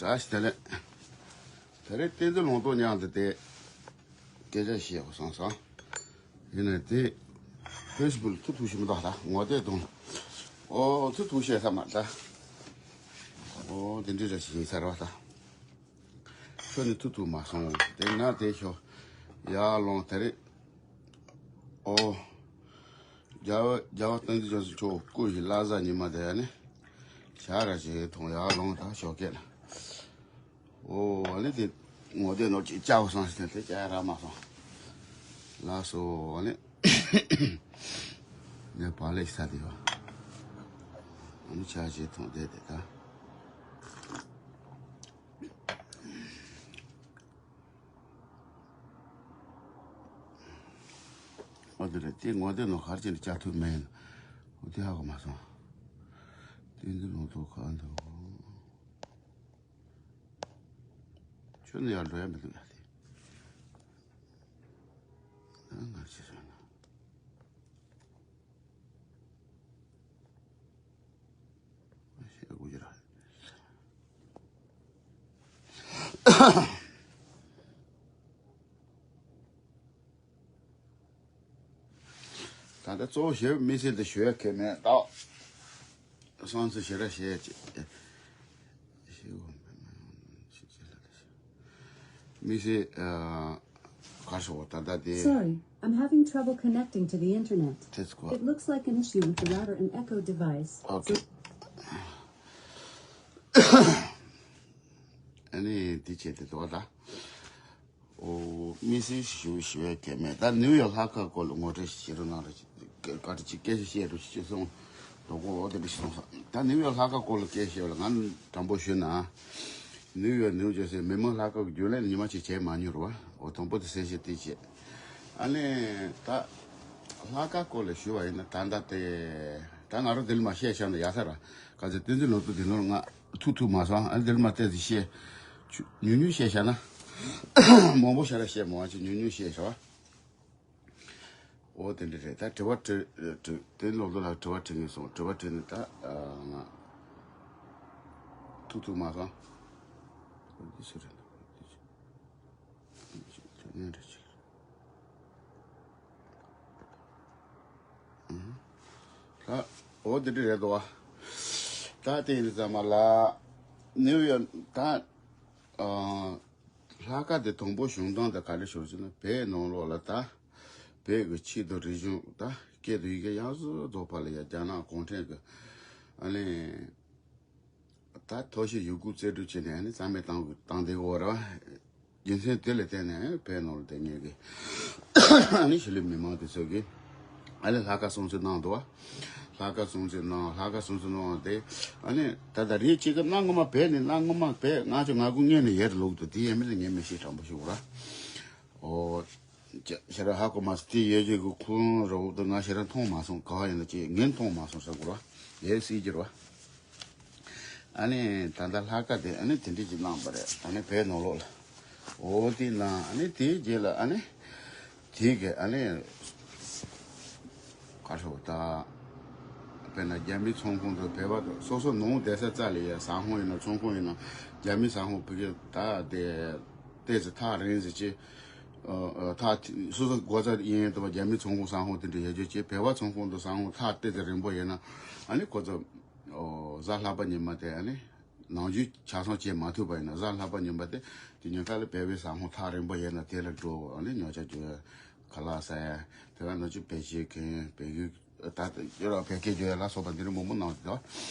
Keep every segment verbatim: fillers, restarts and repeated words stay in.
ད་ཞིག་དེ་ལས། དེ་རིང་བསྟན་འཛིན་ལུང་རྟོགས་མཉམ་དུ་དེ་སྐད་ཆ་བཤད་དགོས་བསམ་སོང་། ཡིན་ནའི་དེ་ཕེ་སི་བུག་ལ་ཐུག་ཐུག་ཞིག་མི་འདུག་ད་ངོ་དེབ་དང་། ཨོ་ཐུག་ཐུག་བཤད་ས་མ་ད། ཨོ་དེ་འདྲ་རེ་ཞིག་ཡིན་ས་རེད་བ་ད། ཁྱོད་ནི་ཐུག་ཐུག་མ་སོང་། དེ་ན་དེ་ཤོ་ཡར་ལོངས་དེ་རིང་། ཨོ། རྒྱལ་བ་རྒྱལ་བ་བསྟན་འཛིན་ཆོས་འཕེལ་མཆོག་སྐུ་ཡི་བླ་གཟའ་ཉི་མ་དེ་ནི་ཞག་ར་ཞིག་ཐོང་ཡར་ལོངས་ད་ཞོགས་ཀས་ལ། ཨོ་ཨ་ནི་དེ་ངོ་དེ་ནོར་ཅིག་བཅའ་བ་སང་ཞིག་དེ་བཅའ་ཡ་རག་མ་སོང་། ལགས་སོ་ཨ་ནི། ངས་བག་ལེབ་ས་དེ་ཡོད། ཨ་ནི་ཆ་ཞིག་ཐོང་དེ་དེ་ད། ཨོ་དེ་རེད། དེ་ངོ་དེ་ནོ་གར་ཅན་བཅའ་ཐུབ་མེད་ཡིན། ཨོ་དེ་ཧ་གོ་མ་སོང་། དེ་འདི་ལོ་ཐོ་ག་འདུག་ཁྱོད་ནི་ཡར་འགྲོ་ཡ་མི་འདུག་ཡ་དེ། ཨ་ང་ཅི་ཟེར་ན། ཤེས་དགོས་ཀྱི་རེད། ད་ལྟ་གཙོ་བོ་ཞེ་པོ་དམིགས་བསལ་དུ་ཞུ་ཡ་གལ་མེད་ད། སོང་ཚེ་ཞེ་ར་བཤད་ཅིག་དམིགས་བསལ་ཨ། གར་སོང་ད་ལྟ་དེ། Sorry, I'm having trouble connecting to the internet. That's good. It looks like an issue with the router and Echo device. Okay. ཨ་ནི་དེ་བྱས་ཏེ་འདུག་ད། ཨོ་དམིགས་བསལ་ཞུ་ཞུ་བའི་གལ་མེད། ད་ནིའུ་ཡོག་ལྷག་དཀར་སྐོར་ལ་ངོ་སྤྲོད་ཞིག་རོགས་གནང་རོགས། ག་རེ་ཅིག་སྐད་ཆ་བཤད་རོགས་ཞེས་གསུངས། དོ་དགོང་འོ་དེ་འདྲ་ཞིག་གསུངས་སོང་། ད་ནིའུ་ཡོག་ལྷག་དཀར་སྐོར་ལ་སྐད་བཤད་ལ་ང་དྲང་པོ་ཞུས་ན། ནིའུ་ཡོག་ནིའུ་ཇར་སི་མི་མང་ལྷག་དཀར་གྱི་རྒྱུན་ལས་ཉི་མ་གཅིག་བྱས་མ་མྱོང་རེད་བ། འོ་དང་པོ་དེ་གསལ་བཤད་དེ་བྱས། ཨ་ནི་ད་ལྷག་དཀར་སྐོར་ལ་ཞུ་བ་ཡིན་ན་ད་ལྟ་དེ་ད་ང་རང་དེ་ལ་མ་བཤད་བཞག་ན་ཡག་ས་ར། ག་ཚོད་བསྟན་འཛིན་ལོ་ཏོག་དེ་ལོར་ང་ཐུག་ཐུག་མ་སོང་། ཨ་ནི་དེ་ལ་མ་བལྟས་ཚེ་བཤད། ཆུ་ཉུང་ཉུང་བཤད་བཞག་ན། མང་པོ་ཞེ་དྲག་བཤད་མ་བ་ཆུ་ཉུང་ཉུང་བཤད་བཞག་བ། འོ་དེ་འདྲ་རེད། ད་དྲི་བ་དྲི་དྲི་དེ་ལོ་ལོ་ལ་དྲི་བ་དྲི་ངེས་སོང་། དྲི་བ་དྲི་ནི་ད་ང་ཐུག་ཐུག་མ་སོང་། འདི་སུ་རེད། འདི་ཅི་ངན་རེད་ཅིག་ད་འོ་དེ་འདྲ་རེད་དོ། ད་དེ་ཡིན་ཙམ་མ་ལ་ནིའུ་ཡོག་ད། ལྷག་དཀར་དེ་དང་པོ་བྱུང་སྟངས་དེ་ག་རེ་ཞུ་ཟེར་ན། བོད་ནང་ལོགས་ལ་ད་བོད་ཀྱི་ཆོས་དང་རིག་གཞུང་ད་སྐད་དང་ཡི་གེ་ཡང་སོ་རྫོགས་པ་ལ་ཡ་རྒྱ་ནག་གུང་ཁྲན་གྱི་ཨ་ནི་ད་ཐོ་ཤི་ཡི་གུ་རྩལ་སྤྲུགས་བྱས་ནས་ཨ་ནི་རྩ་མེད་བཏང་བཏང་བསྡད་ཡོད་རེད་བ། རྒྱུ་མཚན་དེ་ལ་བརྟེན་ནས་བོད་ནང་ལ་བསྡད་མཁན་གྱི་ཨ་ནི་གཞིས་ལུས་མི་མང་དེ་ཚོ་གིས་ཨ་ནི་ལྷག་དཀར་སྲུང་བརྩི་གནང་འདུག་བ། ལྷག་དཀར་སྲུང་བརྩི་གནང་། ལྷག་དཀར་སྲུང་བརྩི་གནང་དེ་ཨ་ནི་ད་ལྟ་རེད་ཅིག་གི་གནའ་སྔོན་མ་བོད་ནས་གནའ་སྔོན་མ་བོད་ང་ཚོ་ང་དགུ་ངེད་ནས་ཡར་ལོག་འདུག་དེ་ཡས་མི་ལ་ངས་མི་ཤེས། དྲང་པོ་ཞུ་དགོས་ར། ཨོ། ཞེ་དྲག་ཧ་གོ་མ་སོང་། དེ་ཡས་ཅིག་གི་ཁོང་རོགས་དང་ང་ཞེ་དྲག་མཐོང་མ་སོང་། ག་བ་ཡིན་ན་ཅིག་ངས་མཐོང་མ་སོང་ཟེར་དགོས་ར། ཡས་སྲིད་ཀྱི་ར། ཨ་ནི་ད་ལྟ་ལྷག་དཀར་དེ་ཨ་ནི་དེ་འདྲ་ཅིག་གནང་བ་རེད། ཨ་ནི་བོད་ནང་ལོགས་ལ། འོ་དེ་ན་ཨ་ནི་དེའི་རྗེས་ལ་ཨ་ནི་དེ་གི་ཨ་ནི་ག་རེ་ཟེར་ད། དཔེར་ན་རྒྱ་མིའི་ཚོང་ཁང་དུ་བོད་པ་དང་སོ་སོ་ནང་བསྡད་ས་རྩ་ལ་ཡ་ཟ་ཁང་ཡིན་ན་ཚོང་ཁང་ཡིན་ན་རྒྱ་མིའི་ཟ་ཁང་ཕ་གི་ད་དེ་ཏོག་ཙམ་ཐག་རིང་ཟེར་ཅིག་ཐག་སོ་སོ་སྒོ་རྩ་ཡིན་དུ་བ་རྒྱ་མིའི་ཚོང་ཁང་ཟ་ཁང་དེ་འདྲ་ཡོད་རྒྱུ་ཅིག་བོད་པ་ཚོང་ཁང་དུ་ཟ་ཁང་ཐག་ཏོག་ཙམ་རིང་པོ་ཡོད་ན་ཨ་ནི་ཁོ་ཚོ་གཟའ་ལྷག་པ་ཉི་མ་དེ་ཨ་ནི། ནང་ཆོས་ཆ་ཚང་བྱེད་མ་ཐུབ་པ་ཡིན་ན་གཟའ་ལྷག་པ་ཉིན་པ་དེ་དེ་ཉིན་ཁ་ལ་བལ་བའི་ཟ་ཁང་ཐག་རིང་པོ་ཡོད་ན་དེ་ལ་འགྲོ། ཨ་ནི་ཉོ་ཆ་རྒྱུ་ཁ་ལག་ཟ་ཡ་དེ་ག་ནང་ཆོས་བེད་སྤྱོད་མཁན་བལ་ཡུལ་ད་ལྟ་ཡོད་ར་བལ་སྐད་རྒྱུ་ཡ་ལ་སོགས་པ་འདི་རིགས་མང་པོ་གནང་འདུག་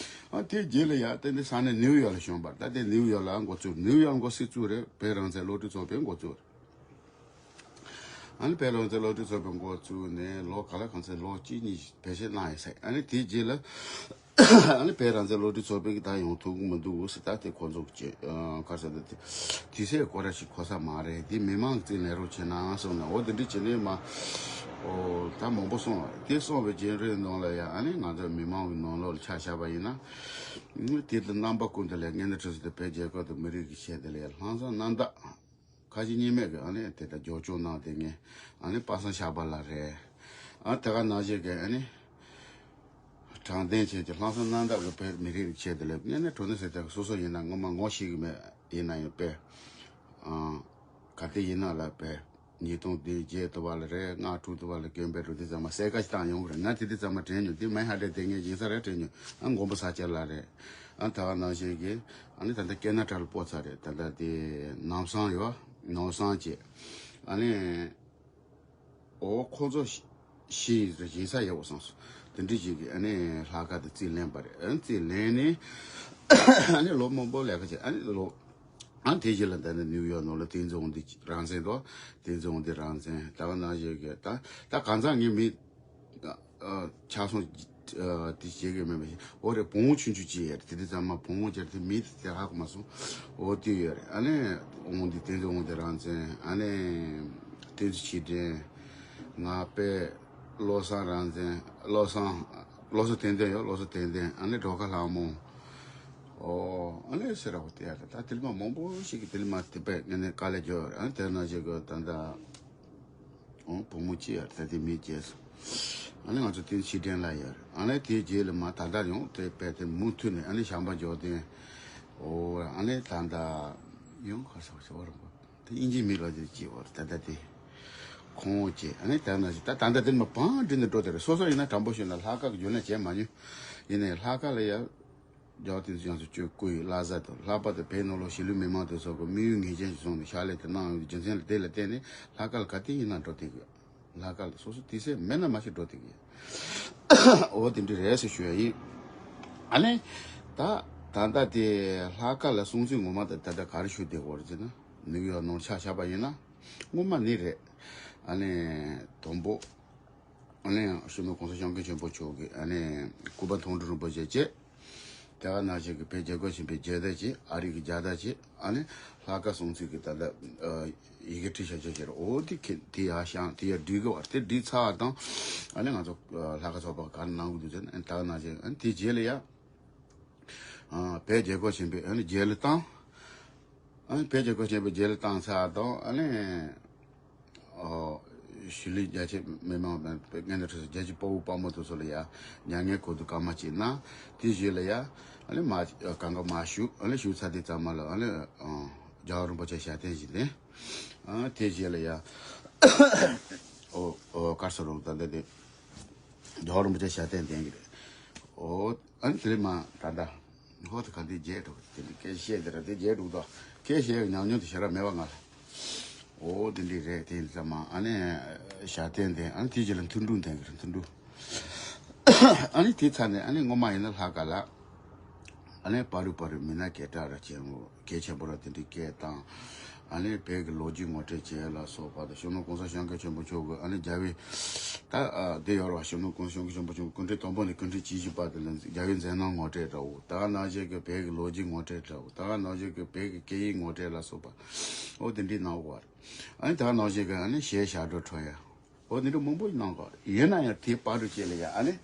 ཨ་དེ་རྗེས་ལ་ཡ་དེ་འདི་ས་གནས་ནིའུ་ཡོག་ལ་བྱོན་པ། ད་དེ་ནིའུ་ཡོག་ལ་འགོ་བཙུགས། ནིའུ་ཡོག་འགོ་སྲིད་བཙུགས་རེད། བོད་རང་བཙན་སློབ་ཕྲུག་ཚོགས་པའི་འགོ་བཙུགས་རེད། ཨ་ནི་བོད་རང་བཙན་སློབ་ཕྲུག་ཚོགས་པའི་འགོ་བཙུགས་ནས་ལོ་ག་ལ་གང་ཚེ་ལོ་གཅིག་གཉིས་བེད་སྤྱོད་གནང་ཡོད་ས་རེད། ཨ་ནི་དེའི་རྗེས་ལ་ཨ་ནི་བོད་རང་བཙན་སློབ་ཕྲུག་ཚོགས་པའི་གི་ད་ཡོང་ཐུབ་ཀྱི་མི་འདུག་ཟེར། ད་དེ་ཁོ་ཚོ་གི་ག་རེ་ཟེར་ད་དེ་དུས་ཚོད་སྐོར་ར་ཞིག་གོ་ས་མ་རེད། དེ་མི་མང་གི་རྩིས་ལེན་རོགས་བྱེད་ན་གསུངས་ནས་འོ་དེ་འདྲ་བྱེད་ནས་མ་འོ་ད་མང་པོ་སོང་བ་རེད། དེ་སོང་བའི་རྗེས་རེད་ནང་ལ་ཡ་ཨ་ནི་ང་ཚོ་མི་མང་གི་ནང་ལོགས་ལ་ཆ་བཞག་པ་ཡིན་ན་དེ་ལ་རྣམ་པ་ཀུན་ཏུ་ལས་ངན་ན་ཁྲི་ཟུར་དེ་བོད་རྒྱལ་ཁབ་དང་མི་རིགས་ཀྱི་ཆེད་དུ་ལས་ལྷག་བསམ་རྣམ་དག་ཁ་ཞེ་གཉིས་མེད་ཀྱི་ཨ་ནི་དེ་ལྟར་རྒྱབ་སྐྱོར་གནང་དེ་ངས་ཨ་ནི་པ་སངས་ཞབས་པ་ལགས་རེད། ཨ་དེ་ག་ནང་བཞིན་གྱི་ཨ་ནི་དྲང་བདེན་ཆེད་ཀྱི་ལྷག་བསམ་རྣམ་དག་གི་བོད་མི་རིགས་ཆེད་དུ་ལས་ངས་ནི་གྲོ་ནི་ཟེར་དེ་སོ་སོ་ཡིན་ན་ངོ་མ་ངོ་ཤེས་ཀྱི་མེད། ཡིན་ན་ཡང་དཔེ། ཨ། ག་དེ་ཡིན་ན་ལ་དཔེ། ཉིས་སྟོང་དེ་བརྒྱད་དུ་བ་ལ་རེད། ལྔ་དྲུག་དུ་བ་ལ་སྐྱོན་པའི་རུ་དེ་ཚང་མ་གསལ་ཁ་ཞིག་བཏང་ཡོང་གི་རེད། ང་དེ་དུས་ཚང་མ་དྲན་མྱོང་། དེ་མའི་ཧ་འདྲེ་དེ་ངས་ཡིན་ས་རེད་དྲན་མྱོང་། ཨ། མགོན་པོ་ས་སྐྱ་ལ་རེད། ཨ། ད་ག་ནང་བཞིན་གྱི། ཨ་ནི་ད་ལྟ་ཀེ་ན་ཌ་ལ་སྤོ་ཚར་རེད། ད་ལྟ་དེ་ནམ་སང་ཡོད། ནམ་སང་བྱས། ཨ་ནི། ཨོ། ཁོ་ཚོ་ཤི་ཡིན་ས་ཡོད་བསམ་སོང་། དེ་འདྲ་ཞིག་གིས་ཨ་ནི་ལྷག་དཀར་དུ་རྩིས་ལེན་པ་རེད། ཨ། རྩིས་ལེན་ནས་ཨ་ནི་ལོ་མང་པོ་ལས་ཀ་བྱས། ཨ་ནི་ལོ། ཨ། དེ་རྗེས་ལ་ད་ནི་ནིའུ་ཡོག་ནང་ལ་བསྟན་འཛིན་དབང་འདུས་རང་བཙན་དང་། བསྟན་འཛིན་དབང་འདུས་རང་བཙན། ད་ག་ནང་བཞིན་གྱི་ད་ད་གང་ཟག་ངའི་མི། ཨ། ཆགས་སོང་། ཨ། དེ་བྱེད་གི་མེད་པ་ཞིག་འོ་རེད། བོང་བུ་ཆུང་ཆུང་ཅིག་ཡོད་རེད། དེ་དུས་ཚང་མ་བོང་བུ་ཅེར་དེ་མི་དེ་ཧ་གོ་མ་སོང་། འོ་དེ་ཡོད་རེད། ཨ་ནི་དབང་འདུས། བསྟན་འཛིན་དབང་འདུས་རང་བཙན། ཨ་ནི་བསྟན་འཛིན་ཆོས་སྒྲོན། ང་པས། བློ་བཟང་རང་བཙན། བློ་བཟང་། བློ་བཟང་བསྟན་འཛིན་ཡོད། བློ་བཟང་བསྟན་འཛིན། ཨ་ནི་སྒྲོལ་དཀར་ལྷ་མོ། ཨོ། ཨ་ནི་ཟེར་ར་བ་དེ་ཡ་རེད། ད་དེ་ལ་མ་མང་པོ་ཞིག་གིས་དེ་ལ་མ་དེ་པས་ངས་ནས་དཀའ་ལས་བརྒྱབ་ཡོད་རེད། ཨ་ནི་དེ་ནང་བཞིན་གྱི་ད་ལྟ། ཨོ། བུ་མོ་གཅིག་ཡོད་རེད། ད་དེ་མི་རྗེས་སུ། ཨ་ནི་ང་ཚོ་དེ་ཕྱི་དྲན་ལ་ཡོད་རེད། ཨ་ནི་དེའི་རྗེས་ལ་མ་ད་ལྟ་ཡང་དེ་དཔེ་དེ་མུ་མཐུད་ནས། ཨ་ནི་བྱམས་པ་འབྱོར་ལྡན། ཨོ། ཨ་ནི་ད་ལྟ་ཡང་ཁ་སོགས་བྱ་བ་རིང་པོ་དེ་དབྱིན་ཇིའི་མི་ལ་དེ་སྐྱེས་པ་རེད། ད་ལྟ་དེ་ཁོང་བྱས། ཨ་ནི་ད་ནང་བཞིན་ད་ད་ལྟ་དེ་མ་བང་བསྒྲིགས་ནས་འགྲོ་དེ་རེད། སོ་སོ་ཡིན་ན་དྲང་པོ་ཞུས་ན་ལྷག་དཀར་གྱི་རྒྱུན་ལས་བྱས་མ་མྱོང་། ཡིན་ནའི་ལྷག་དཀར་ལ་ཡ། རྒྱལ་བ་བསྟན་འཛིན་རྒྱ་མཚོ་མཆོག་སྐུ་ཡི་བླ་གཟའ་དང་། ལྷག་པར་དུ་བོད་ནང་ལོགས་གཞིས་ལུས་མི་མང་དེ་ཚོ་གི་དམིགས་ཡུལ་ངེས་ཅན་ཞིག་བཟུང་ནས་ཕྱག་ལས་དེ་གནང་ཡོང་དུས། རྒྱུ་མཚན་ལ་དེ་ལ་བརྟེན་ནས་ལྷག་དཀར་ལ་ག་དུས་ཡིན་ན་འགྲོ་བསྡད་ཀྱི་ཡོད། ལྷག་དཀར་ལ་སོ་སོ་དུས་ཚོད་མེད་ན་མ་ཤི་འགྲོ་བསྡད་ཀྱི་ཡོད། འོ་དེ་འདྲ་རེད་ཟེར་ཞུ་ཡ་ཡིན། ཨ་ནི་ད་ད་ལྟ་དེ་ལྷག་དཀར་ལ་སྲུང་བརྩི་ངོ་མ་དེ་ད་ལྟ་ག་རེ་ཞུ་བསྡད་ཡོད་རེད་ཟེར་ན། ནིའུ་ཡོག་ནང་ཆ་བཞག་པ་ཡིན་ན་སྔོན་མ་ནི་རེད། ཨ་ནི་དང་པོ། ཨ་ནི་སྤྱི་ནོར་གོང་ས་སྐྱབས་མགོན་ཆེན་པོ་མཆོག་གི་ཨ་ནི་སྐུ་པར་མཐོང་གྲོལ་རིན་པོ་ཆེ་བཅས། དེ་ག་ནང་བཞིན་གྱི་བོད་རྒྱལ་ཁབ་ཆེན་པོའི་རྒྱལ་དར་བཅས། ཨ་རི་གི་རྒྱལ་དར་བཅས། ཨ་ནི་ལྷག་དཀར་སྲུང་བརྩི་གི་ད་ལྟ་ཨ་ཡི་གེ་བྲིས་བཞག་བཞག་བྱས་རེད། འོ་དེ་ཁེ་དེ་ཡར་བཞེངས། དེ་ཡར་སྒྲིག་གི་བར་དེ་སྒྲིག་ཚར་བ་དང་། ཨ་ནི་ང་ཚོ་ཨ་ལྷག་དཀར་ཚོགས་པ་ག་རེ་གནང་གི་འདུག་ཟེར་ན། ཨ་ནི་ད་ག་ནང་བཞིན། ཨ་ནི་དེ་རྗེས་ལ་ཡ། ཨ། བོད་རྒྱལ་ཁབ་ཆེན་པོའི་ཨ་ནི་རྒྱལ་གླུ་བཏང་། ཨ་ནི་བོད་རྒྱལ་ཁབ་ཆེན་པོའི་རྒྱལ་གླུ་བཏང་ཚར་དང་། ཨ་ནི་ཨོ། གཞིས་ལུས་རྒྱ་ཆེ་མི་མང་། སྔོན་ནས་འཕྲོས་སུ་རྒྱལ་གཅེས་དཔའ་བོ་དཔའ་མོ་དེ་ཚོ་ལ་ཡ་མྱ་ངན་གུས་འདུད་སྐར་མ་གཅིག་གནང་། དེའི་རྗེས་ལ་ཡ་ཨ་ནི་མར་གང་ག་མར་བཞུགས། ཨ་ནི་བཞུགས་ཚར་དུས་ཙམ་པ་ལ་ཨ་ནི་ཨོ། རྒྱལ་བ་རིན་པོ་ཆེ་ཞལ་རྟེན་ཞིག་ལེན། ཨ། དེའི་རྗེས་ལ་ཡ་ཨོ་ཨོ་ག་རེ་ཟེར་རུང་ད་ལྟ་དེ་རྒྱལ་བ་རིན་པོ་ཆེ་ཞལ་རྟེན་ལྡན་གྱི་རེད། ཨོ། ཨ་ནི་དེ་ལས་མར་ད་ལྟ་ཧོ་དེ་ག་འདི་བརྗེད་འགྲོ། དེ་འདི་སྐད་བཤད་དེ་ར་དེ་བརྗེད་འགྲོ་དོ། སྐད་བཤད་ཉམས་མྱོང་དེ་ཞེ་དྲག་མེད་པ་ང་ལ། ཨོ་དེ་འདི་རེད། དེ་ཡིན་ཙང་མ་ཨ་ནི་ཞལ་རྟེན་དེ། ཨ་ནི་དེའི་རྗེས་ལ་མཐུན་སྒྲུང་དེ་གི་རེད། མཐུན་སྒྲུང་། ཨ་ནི་དེ་ཚར་ནས་ཨ་ནི་སྔོན་མ་ཡིན་ན་ལྷག་དཀར་ལ་ཨ་ནི་བར་དུ་བར་དུ་མི་སྣ་གས་དྲག་ར་ཆེན་པོ་གལ་ཆེན་པོ་ར་དེ་འདྲའི་སྐད་བཏང་། ཨ་ནི་བོད་ཀྱི་ལོ་རྒྱུས་ངོ་སྤྲོད་བྱས་ལ་སོགས་པ་དང་། སྤྱི་ནོར་གོང་ས་སྐྱབས་མགོན་ཆེན་པོ་མཆོག་གི་ཨ་ནི་རྒྱལ་བའི་ད་ཨ་དེ་ཡོད་རེད་བ། སྤྱི་ནོར་གོང་ས་སྐྱབས་མགོན་ཆེན་པོ་མཆོག་སྐུ་ཕྲེང་དང་པོ་ནས་སྐུ་ཕྲེང་བཅུ་བཞི་བར་དུ་ལ་རྒྱལ་བའི་མཛད་རྣམ་ངོ་སྤྲོད་འདྲ་བོ། ད་ག་ནང་བཞིན་གྱི་བོད་ཀྱི་ལོ་རྒྱུས་ངོ་སྤྲོད་འདྲ་བོ། ད་ག་ནང་བཞིན་གྱི་བོད་ཀྱི་སྐད་ཡིག་ངོ་སྤྲོད་ལ་སོགས་པ། ཨོ་དེ་འདྲའི་གནང་བ་རེད། ཨ་ནི་ད་ག་ནང་བཞིན་གྱི་ཨ་ནི་གཞས་ཞབས་བྲོ་འཁྲབ་ཡ། འོ་འདི་འདྲ་མང་པོ་གནང་གོ། ཡིན་ན་ཡང་དེའི་བར་དུ་བཅས་ལ་ཡ་ཨ་ནི།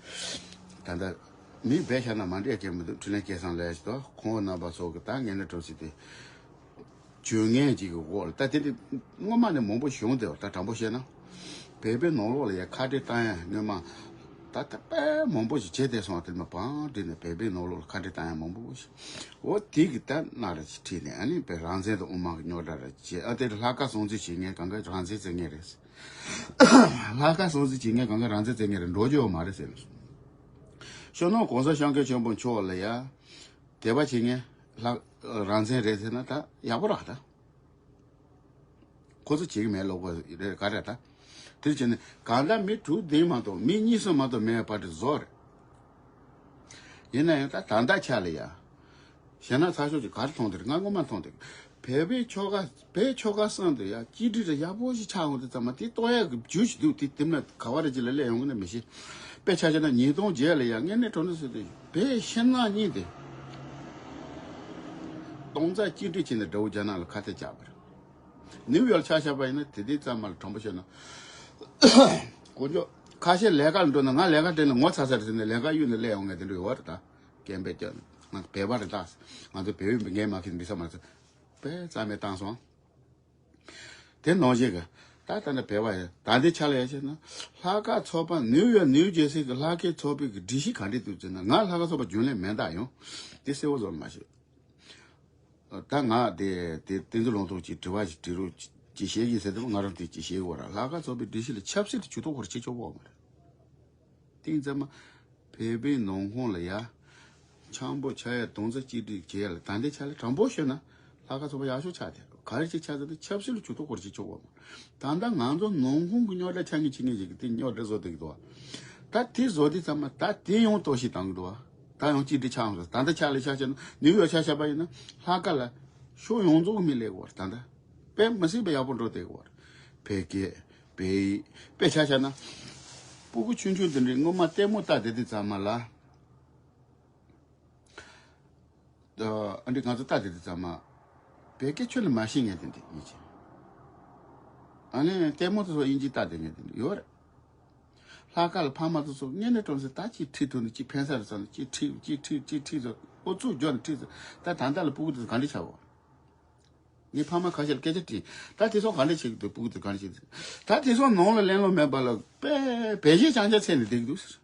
ད་ལྟ་མི་བས་བཤད་ན་མ་འདྲེས་ཀྱི་མི་འདུག། འཕྲིན་ལས་སྐལ་བཟང་ལགས་ཀྱིས་དང་ཁོང་རྣམ་པ་ཚོ་གི་ད་ངན་ན་གྲོ་སི་དེ། བྱུས་ངན་ཅིག་གི་འོག་ལ་ད་དེ་འདྲ་སྔོན་མ་ནས་མང་པོ་བྱུང་དེ། ད་དྲང་པོ་བཤད་ན། བོད་པའི་ནང་ལོགས་ལ་ཡ་ཁ་བྲལ་བཏང་ཡ་སྔོན་མ། ད་ད་དཔེ་མང་པོ་ཞིག་བྱས་ཏེ་སོང་། དེ་མ་བང་བསྒྲིགས་ནས་བོད་པའི་ནང་ལོགས་ལ་ཁ་བྲལ་བཏང་ཡ་མང་པོ་ཞིག། འོ་དེ་གི་ད་སྣ་ར་ཅིག་ཁྲིད་ནས་ཨ་ནི་བོད་རང་བཙན་དང་དབུ་མ་གི་རྙོག་དྲ་ར་བྱས། ཨ་དེ་ལྷག་དཀར་སྲུང་བརྩི་བྱེད་མཁན་གང་ག་རང་བཙན་བརྩི་མཁན་རེད། ལྷག་དཀར་སྲུང་བརྩི་བྱེད་མཁན་གང་ག་རང་བཙན་བརྩི་མཁན་རེད། འགྲོ་རྒྱུ་ཡོད་མ་རེད་ཟེར་ནས། སྤྱི་ནོར་གོང་ས་སྐྱབས་མགོན་ཆེན་པོ་མཆོག་ལ་ཡ་དད་པ་བྱེད་མཁན་ལྷག་རང་བཙན་རེད་ཟེར་ན་ད་ཡག་པོ་རེད་ད། ཁོ་ཚོ་བྱེད་ཀྱི་མེད་ལབ་དགོས་རེད་ག་རེ་ད། དེ་བྱས་ནས་གང་ལྟར་མི་དྲུག་བདུན་མ་གཏོགས། མི་གཉིས་གསུམ་མ་གཏོགས་མེད་པ་དེ་བཟོ་རེད། ཡིན་ན་ཡང་ད་ད་ལྟ་ཆ་ལ་ཡ། གཞན་ན་ཚ་ཤོག་ཅིག་ག་རེ་མཐོང་དེ་རེད། ང་སྔོན་མ་མཐོང་དེ། བོད་པའི་ཆོལ་ཁ་བོད་ཆོལ་ཁ་གསུམ་དུ་ཡ་གཅིག་སྒྲིལ་རེ་ཡག་པོ་ཞིག་ཆགས་འོང་དུས་ཙམ་པ་དེ་གཏོར་ཡག་གི་རྒྱུ་ཞིག་འདུག། དེ་དེ་མ་ག་བ་རེ་ཅིག་ལ་སླེབས་ཡོང་གི་ན་མི་ཤེས། དཔེ་ཆ་བཞག་ན་ཉིས་སྟོང་བརྒྱད་ལ་ཡ་དངོས་གནས་དྲང་གནས་ཟེར་དུས་བོད་ཕྱི་ནང་གཉིས་དེ་སྟོང་རྩ་གཅིག་སྒྲིལ་བྱས་ནས་དགྲ་བོ་རྒྱ་ནག་ལ་ཁ་གཏད་བཅག་པ་རེད། ནིའུ་ཡོག་ཆ་བཞག་པ་ཡིན་ན་དེ་དུས་ཙམ་པ་ལ་དྲང་པོ་བཤད་ན། དཀོན་མཆོག་ཁ་ཤས་ལས་ཀ་ལ་འགྲོ་ན་ང་ལས་ཀ་སྤྲད་ན་ངོ་ཚ་ཚ་རེད་ཟེར་ནས་ལས་ཀ་གཡུག་ནས་སླེབས་ཡོང་མཁན་དེ་འདྲ་ཡོད་རེད་ད། སྐད་འབོད་རྒྱག་ནས་ང་བོད་པ་རེད་ད། ང་ཚོ་བོད་ཡིག་འགན་མ་འཁྱེར་འགྲིག་ས་མ་རེད་ཟེར། དཔེ་རྩ་མེད་བཏང་སོང་། དེ་ནང་བཞིན་གྱི་ད་ལྟ་ནས་བོད་པ་ཡིན། ད་འདི་ཆ་ལ་ཡ་བཤད་ན་ལྷག་དཀར་ཚོགས་པ་ནིའུ་ཡོག་ནིའུ་ཇེར་སི་གི་ལྷག་དཀར་ཚོགས་པའི་གི་སྒྲིག་གཞི་ག་འདྲས་འདུག་ཟེར་ན། ང་ལྷག་དཀར་ཚོགས་པ་རྒྱུན་ལས་མེད་ད་ཡོང་། དེ་གསལ་བོ་བཟོ་ལ་མ་ཤེས། ད་ང་དེ་དེ་བསྟན་འཛིན་ལུང་རྟོགས་ཀྱིས་དྲི་བ་ཞིག་དྲི་རོགས་ཅིག་བྱེད་ཀྱིས་ཟེར་དུས་ང་རང་དེ་ཅིག་བྱེད་དགོས་ར། ལྷག་དཀར་ཚོགས་པའི་སྒྲིག་གཞི་ལ་ཆབ་སྲིད་དུ་ཇུས་གཏོགས་སྐོར་བྱེད་ཆོག་གོ་མ་རེད། ཏིང་ཙེ་མ། བོད་པའི་ནང་ཁོངས་ལ་ཡ། འཆམ་པོ་ཆགས་ཡ་གདོང་རྩ་གཅིག་སྒྲིལ་བྱེད་ཡ་ལ་ད་ལྟའི་ཆ་ལ་དྲང་པོ་ཤོད་ན་ལྷག་དཀར་ཚོགས་པ་ཡག་ཤོས་ཆགས་ཏེ་ག་རེ་ཅིག་ཆགས་ཟེར་ན་ཆབ་སྲིད་ལ་ཇུས་གཏོགས་སྐོར་བྱེད་ཆོག་གོ་མ། ད་ལྟ་ང་ཚོ་ནང་ཁོངས་ཀྱི་རྙོག་དྲ་ཆགས་ངེས་ཆེ་ངེས་ཞིག་གི་དེ་རྙོག་དྲ་བཟོ་བསྡད་ཀྱི་འདུག་ད་དེ་བཟོ་དུས་ཙམ་མ་ད་དེ་ཡང་གཏོར་བཤིག་བཏང་གི་འདུག་ད་ཡང་གཅིག་སྒྲིལ་ཆགས་འོང་ཟེར། ད་ལྟ་ཆ་ལ་ཆ་བཞག་ན་ནིའུ་ཡོག་ཆ་བཞག་པ་ཡིན་ན་ལྷག་དཀར་ལ་ཕྱོགས་ཡོངས་རྫོགས་ཀྱི་མི་སླེབས་ཀྱི་ཡོད་རེད། ད་ལྟ་དཔེ་མི་སྲིད་པ་ཡག་པོ་འགྲོ་བསྡད་ཀྱི་ཡོད་རེད། བོད་སྐད། བོད་ཡིག་དཔེ་ཆ་བཞག་ན། སྤུ་གུ་ཆུང་ཆུང་དེ་འདྲའི་སྔོན་མ་ལྟད་མོ་ལྟ་བསྡད་དུས་ཙམ་མ་ལ། ཨ་འདྲི་ང་ཚོ་ལྟ་བསྡད་དུས་ཙམ་མ། བོད་སྐད་ཁྱོན་ནས་མ་ཤེས་མཁན་དེ་འདྲ་ཡིན་ཅིང་། ཨ་ནི་ལྟད་མོ་དེ་ཚོ་དབྱིན་ཇི་ལྟ་བསྡད་མཁན་དེ་འདྲ་ཡོད་རེད། ལྷག་དཀར་ལ་ཕ་མ་དེ་ཚོ་སྔོན་ནས་དྲན་སོང་། ད་ཅིག་ཁྲིད་ཐུབ་ན་ཅིག་ཕན་ས་རེད་བསམ་ནས་ཅིག་ཁྲིད་ཅིག་ཁྲིད་ཅིག་ཁྲིད་ཚོ་ཨོ་ཙུག་འཇོག་ནས་ཁྲིད་ཚོ། ད་ད་ལྟ་ལ་སྤུ་གུ་དེ་ཚོ་ག་འདྲ་ཆགས་པ། ངའི་ཕ་མ་ཁ་ཤས་ལ་སྐད་ཆ་དྲིས། ད་དེ་ཚོ་ག་འདྲ་བྱེད་ཀྱི་འདུག་སྤུ་གུ་དེ་ག་འདྲ་བྱེད་ཀྱི་འདུག་ད་དེ་ཚོ་ནང་ལ་གླེང་སློང་མེད་པ་ལ་དཔེ་བོད་གཞས་རྐྱང་རྐྱང་འཚོལ་ནས་བསྡད་ཀྱི་འདུག་ཟེར།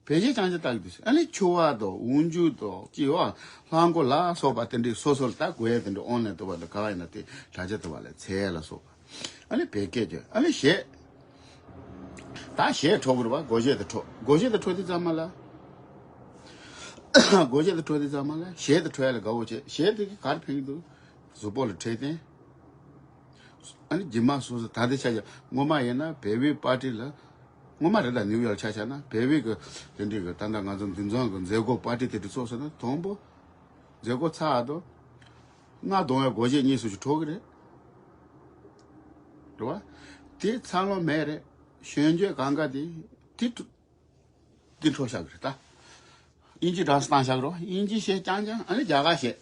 བོད་གཞས་རྐྱང་རྐྱང་ལྟ་གི་འདུག་ཟེར། ཨ་ནི་ཆུ་བ་དང་འོག་འཇུག་དང་ཅི་ཡོད་ལྷམ་གོག་ལ་སོགས་པ་དེ་འདྲའི་སོ་སོར་ད་དགོས་ཡ་དེ་འདྲ་ཨོན་ལན་དུ་བ་དང་ག་བ་ཡིན་ན་དེ་དྲ་རྒྱ་དུ་བ་ལ་འཚོལ་ལ་སོགས་པ། ཨ་ནི་བོད་སྐད་ཀྱི་ཨ་ནི་གཞས། ད་གཞས་འཁྲོག་གི་རེད་བ། སྒོར་གཞས་དེ་འཁྲོག་སྒོར་གཞས་དེ་འཁྲོག་དུས་ཙམ་མ་ལ། སྒོར་གཞས་དེ་འཁྲོག་དུས་ཙམ་མ་ལ་གཞས་དེ་འཁྲོག་ཡ་ལ་དགའ་བོ་བྱེད། གཞས་དེ་གིས་ག་རེ་ཕན་གྱི་འདུག་གཟུགས་པོ་ལ་འཕྲོད་བསྟེན། ཨ་ནི་རྗེས་མ་སོ་སོ་ད་ལྟ་ཆ་བཞག་སྔོན་མ་ཡིན་ན་བལ་བོའི་པར་ཏི་ལ། སྔོན་མ་རེད་ད་ནིའུ་ཡོག་ཆ་བཞག་ན་བལ་བོའི་གི་དེ་འདྲའི་གི་ད་ལྟ་ང་ཚོ་འདུ་འཛོམས་གི་མཛད་སྒོ་པར་ཏི་དེ་འདྲ་ཚོགས་སོང་ན་དང་པོ། མཛད་སྒོ་ཚར་དང་། རྔ་རྡུང་བའི་སྒོར་གཞས་གཉིས་སུ་ཞིག་འཁྲོག་གི་རེད། རེད་བ། དེ་འཚར་ལོངས་མེད་རེད། གཞོན་སྐྱེས་གང་ག་དེ་དེ་དེ་འཁྲོག་བཞག་གི་རེད་ད། དབྱིན་ཇི་སྒྲ་གདངས་བཏང་བཞག་རོགས། དབྱིན་ཇི་གཞས་རྐྱང་རྐྱང་ཨ་ནི་རྒྱ་གར་གཞས།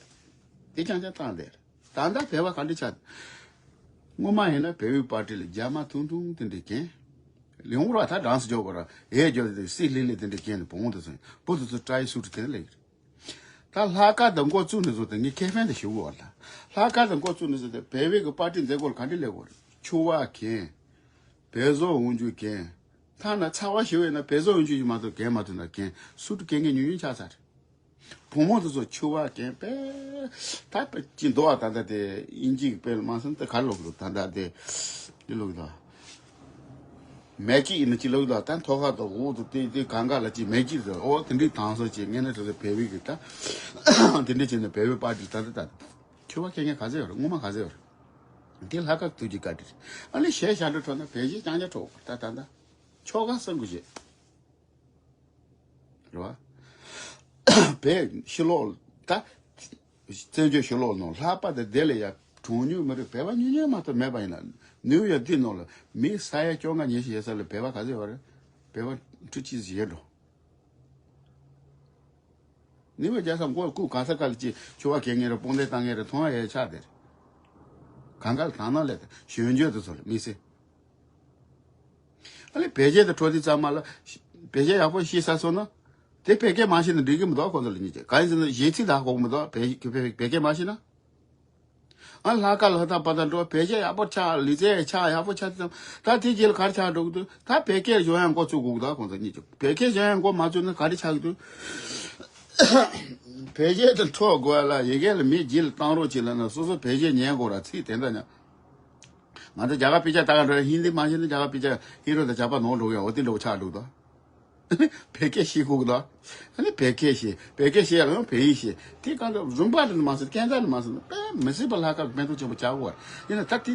དེ་རྐྱང་རྐྱང་བཏང་བསྡད་རེད། ད་ལྟ་བོད་པ་ག་འདྲ་ཆགས། སྔོན་མ་ཡིན་ན་བལ་བོའི་པར་ཏི་ལ་རྒྱ་མ་ཐུང་ཐུང་དེ་འདྲ་གྱོན། ལེའུ་ར་ད་གྲངས་སུ་འཇོག་པ་ར་ཨེ་འཇོག་དེ་སི་ལི་ལི་དེ་འདྲ་གྱོན་ནས་བོང་དེ་ཚོ་བུ་དེ་ཚོ་ཀྲའི་སུ་ཊི་གྱོན་ལེ་ཡིན། ད་ལྷག་དཀར་དང་འགོ་བཙུགས་ནས་བཟུང་སྟེ་ངས་ཁེ་ཕན་དེ་ཞུ་དགོས་པ་ད། ལྷག་དཀར་དང་འགོ་བཙུགས་ནས་བཟུང་སྟེ་བལ་བོའི་གི་པར་ཏི་མཛད་སྒོ་ལ་ག་འདྲ་སླེབས་དགོས་རེད། ཕྱུ་པ་གྱོན། བལ་བཟོ་འོག་འཇུག་གྱོན། ཐ་ན་ཚ་བ་ཞེ་པོ་ཡོད་ན་བལ་བཟོ་འོག་འཇུག་ཅིག་མ་གཏོགས་གྱོན་མ་ཐུབ་ན་གྱོན་སུ་ཊི་གྱོན་མཁན་ཉུང་ཉུང་ཆགས་ཚར་རེད། བུ་མོ་དེ་ཚོ་ཕྱུ་པ་གྱོན་པས། ད་དཔེ་ཅི་འདུག་ཨ། ད་ལྟ་དེ་དབྱིན་ཇི་གི་དཔེ་ལ་མ་སོང་ད་ག་རེ་ལབ་དགོས་འདུག་ད་ལྟ་དེ་འདི་ལབ་དགོས་འདུག་མེ་ཁྱི་ཡིན་ན་ཅི་ལབ་དགོས་འདུག་ད་ཐོག་ཁ་དང་འོག་ཏུ་དེ་དེ་གང་ག་ལ་ཅི་མེ་ཁྱི་ཟེར་ཨོ་དེ་འདྲའི་དང་སོ་ཅི་ངས་ན་དེ་ཚོ་བལ་བོའི་གི་ད་དེ་འདྲའི་བྱས་ནས་བལ་བོའི་པར་ཏི་ད་ལྟ་ད་ཕྱུ་པ་གྱོན་མཁན་ག་ཚོད་ཡོད་རེད། སྔོན་མ་ག་ཚོད་ཡོད་རེད། དེ་ལྷག་དཀར་ཐུགས་རྗེ་བཀའ་དྲིན་རེད། ཨ་ནི་གཞས་ཞབས་བྲོ་འཁྲོག་ན་བལ་གཞས་རྐྱང་རྐྱང་འཁྲོག་ད་ད་ད་ཆོལ་ཁ་གསུམ་གྱི་གཞས། རེད་བ། བོད་ཕྱི་ལོགས་ད། བཙན་བྱོལ་ཕྱི་ལོགས་ནང་ལྷག་པར་དུ་དེ་ལ་ཡ་གྲངས་ཉུང་མི་རིགས་བོད་པ་ཉུང་ཉུང་མ་གཏོགས་མེད་པ་ཡིན་ན་ནིའུ་ཡོག་འདི་ནང་ལ་མི་ས་ཡ་བཅོ་ལྔ་ཉི་ཤུ་ཡོད་ས་ལ་བོད་པ་ག་ཚོད་ཡོད་རེད། བོད་པ་ཁྲི་གཅིག་ཙམ་ཡོད་འགྲོ། ནིའུ་ཡོག་རྒྱལ་ས་མགོ་སྐུ་ག་ས་ག་ལ་ཅི་ཕྱུ་པ་གྱོན་མཁན་རེད། དཔུང་སྡེ་བཏང་མཁན་རེད། མཐོང་བ་ཡ་ཆགས་དེ་རེད། གང་ག་ལ་དང་ནང་ལས་གཞོན་སྐྱེས་དེ་ཚོ་རེད་མི་སེ། ཨ་ནི་བོད་གཞས་དེ་འཁྲོག་དུས་ཙམ་མ་ལ། བོད་གཞས་ཡག་པོ་ཤེས་ས་སོང་ན། དེ་བོད་སྐད་མ་ཤེས་ན་འགྲིག་གི་མི་འདུག་ཁོང་ཚོ་ལ་ཉིད་ཀྱི་གང་ཡིན་ཟེར་ན་གཞས་ཚིག་དག་གོ་གི་མི་འདུག་བོད་བོད་བོད་སྐད་མ་ཤེས་ན། ཨ་ལྷག་དཀར་ལྷག་དང་པ་དང་འགྲོ་བོད་གཞས་ཡག་པོ་ཆགས། ལི་ཙེ་ཆགས། ཡག་པོ་ཆགས་དུས་ཙམ་ད་དེ་རྗེས་ལ་ག་རེ་ཆགས་འགྲོ་གི་འདུག་ད་བོད་སྐད་སྦྱོང་ཡག་འགོ་བཙུགས་དགོས་གི་འདུག་ཁོང་ཚོ་ཉིད་ཀྱི་བོད་སྐད་སྦྱོང་ཡག་འགོ་མ་བཙུགས་ན་ག་རེ་ཆགས་གི་འདུག་བོད་གཞས་དེ་འཁྲོག་དགོས་ལ་ཡི་གེ་ལ་མི་རྗེས་ལ་བཏང་རོགས་བྱེད་ལ་ན་སོ་སོ་བོད་གཞས་ཉན་དགོས་ར་ཚིག་དེ་འདྲ་ཉག་ང་ཚོ་རྒྱ་གར་དཔེ་ཆ་ལྟ་ག་འགྲོ་ཡ་ཧིན་དི་མ་ཤེས་ན་རྒྱ་གར་དཔེ་ཆ་ཧི་རོ་དང་ཇག་པ་ནོར་འགྲོ་གི་ཡ་འོ་དེ་འདྲ་བོ་ཆགས་འགྲོ་གི་འདུག་བོད་སྐད་ཤེས་དགོས་གི་འདུག་ཨ་ནི་བོད་སྐད་ཤེས། བོད་སྐད་ཤེས་ཡ་ལ་ཡང་བོད་ཡིག་ཤེས། དེ་གང་ལྟར་རུམ་པ་རེད་མ་ཟེར་སྐད་འདར་མ་ཟེར་ན་དཔེ་མི་སྲིད་པ་ལྷག་དཀར་ཕན་ཐོགས་ཆེན་པོ་ཆགས་ཀྱི་ཡོད་རེད། ཡིན་ན་ད་དེ་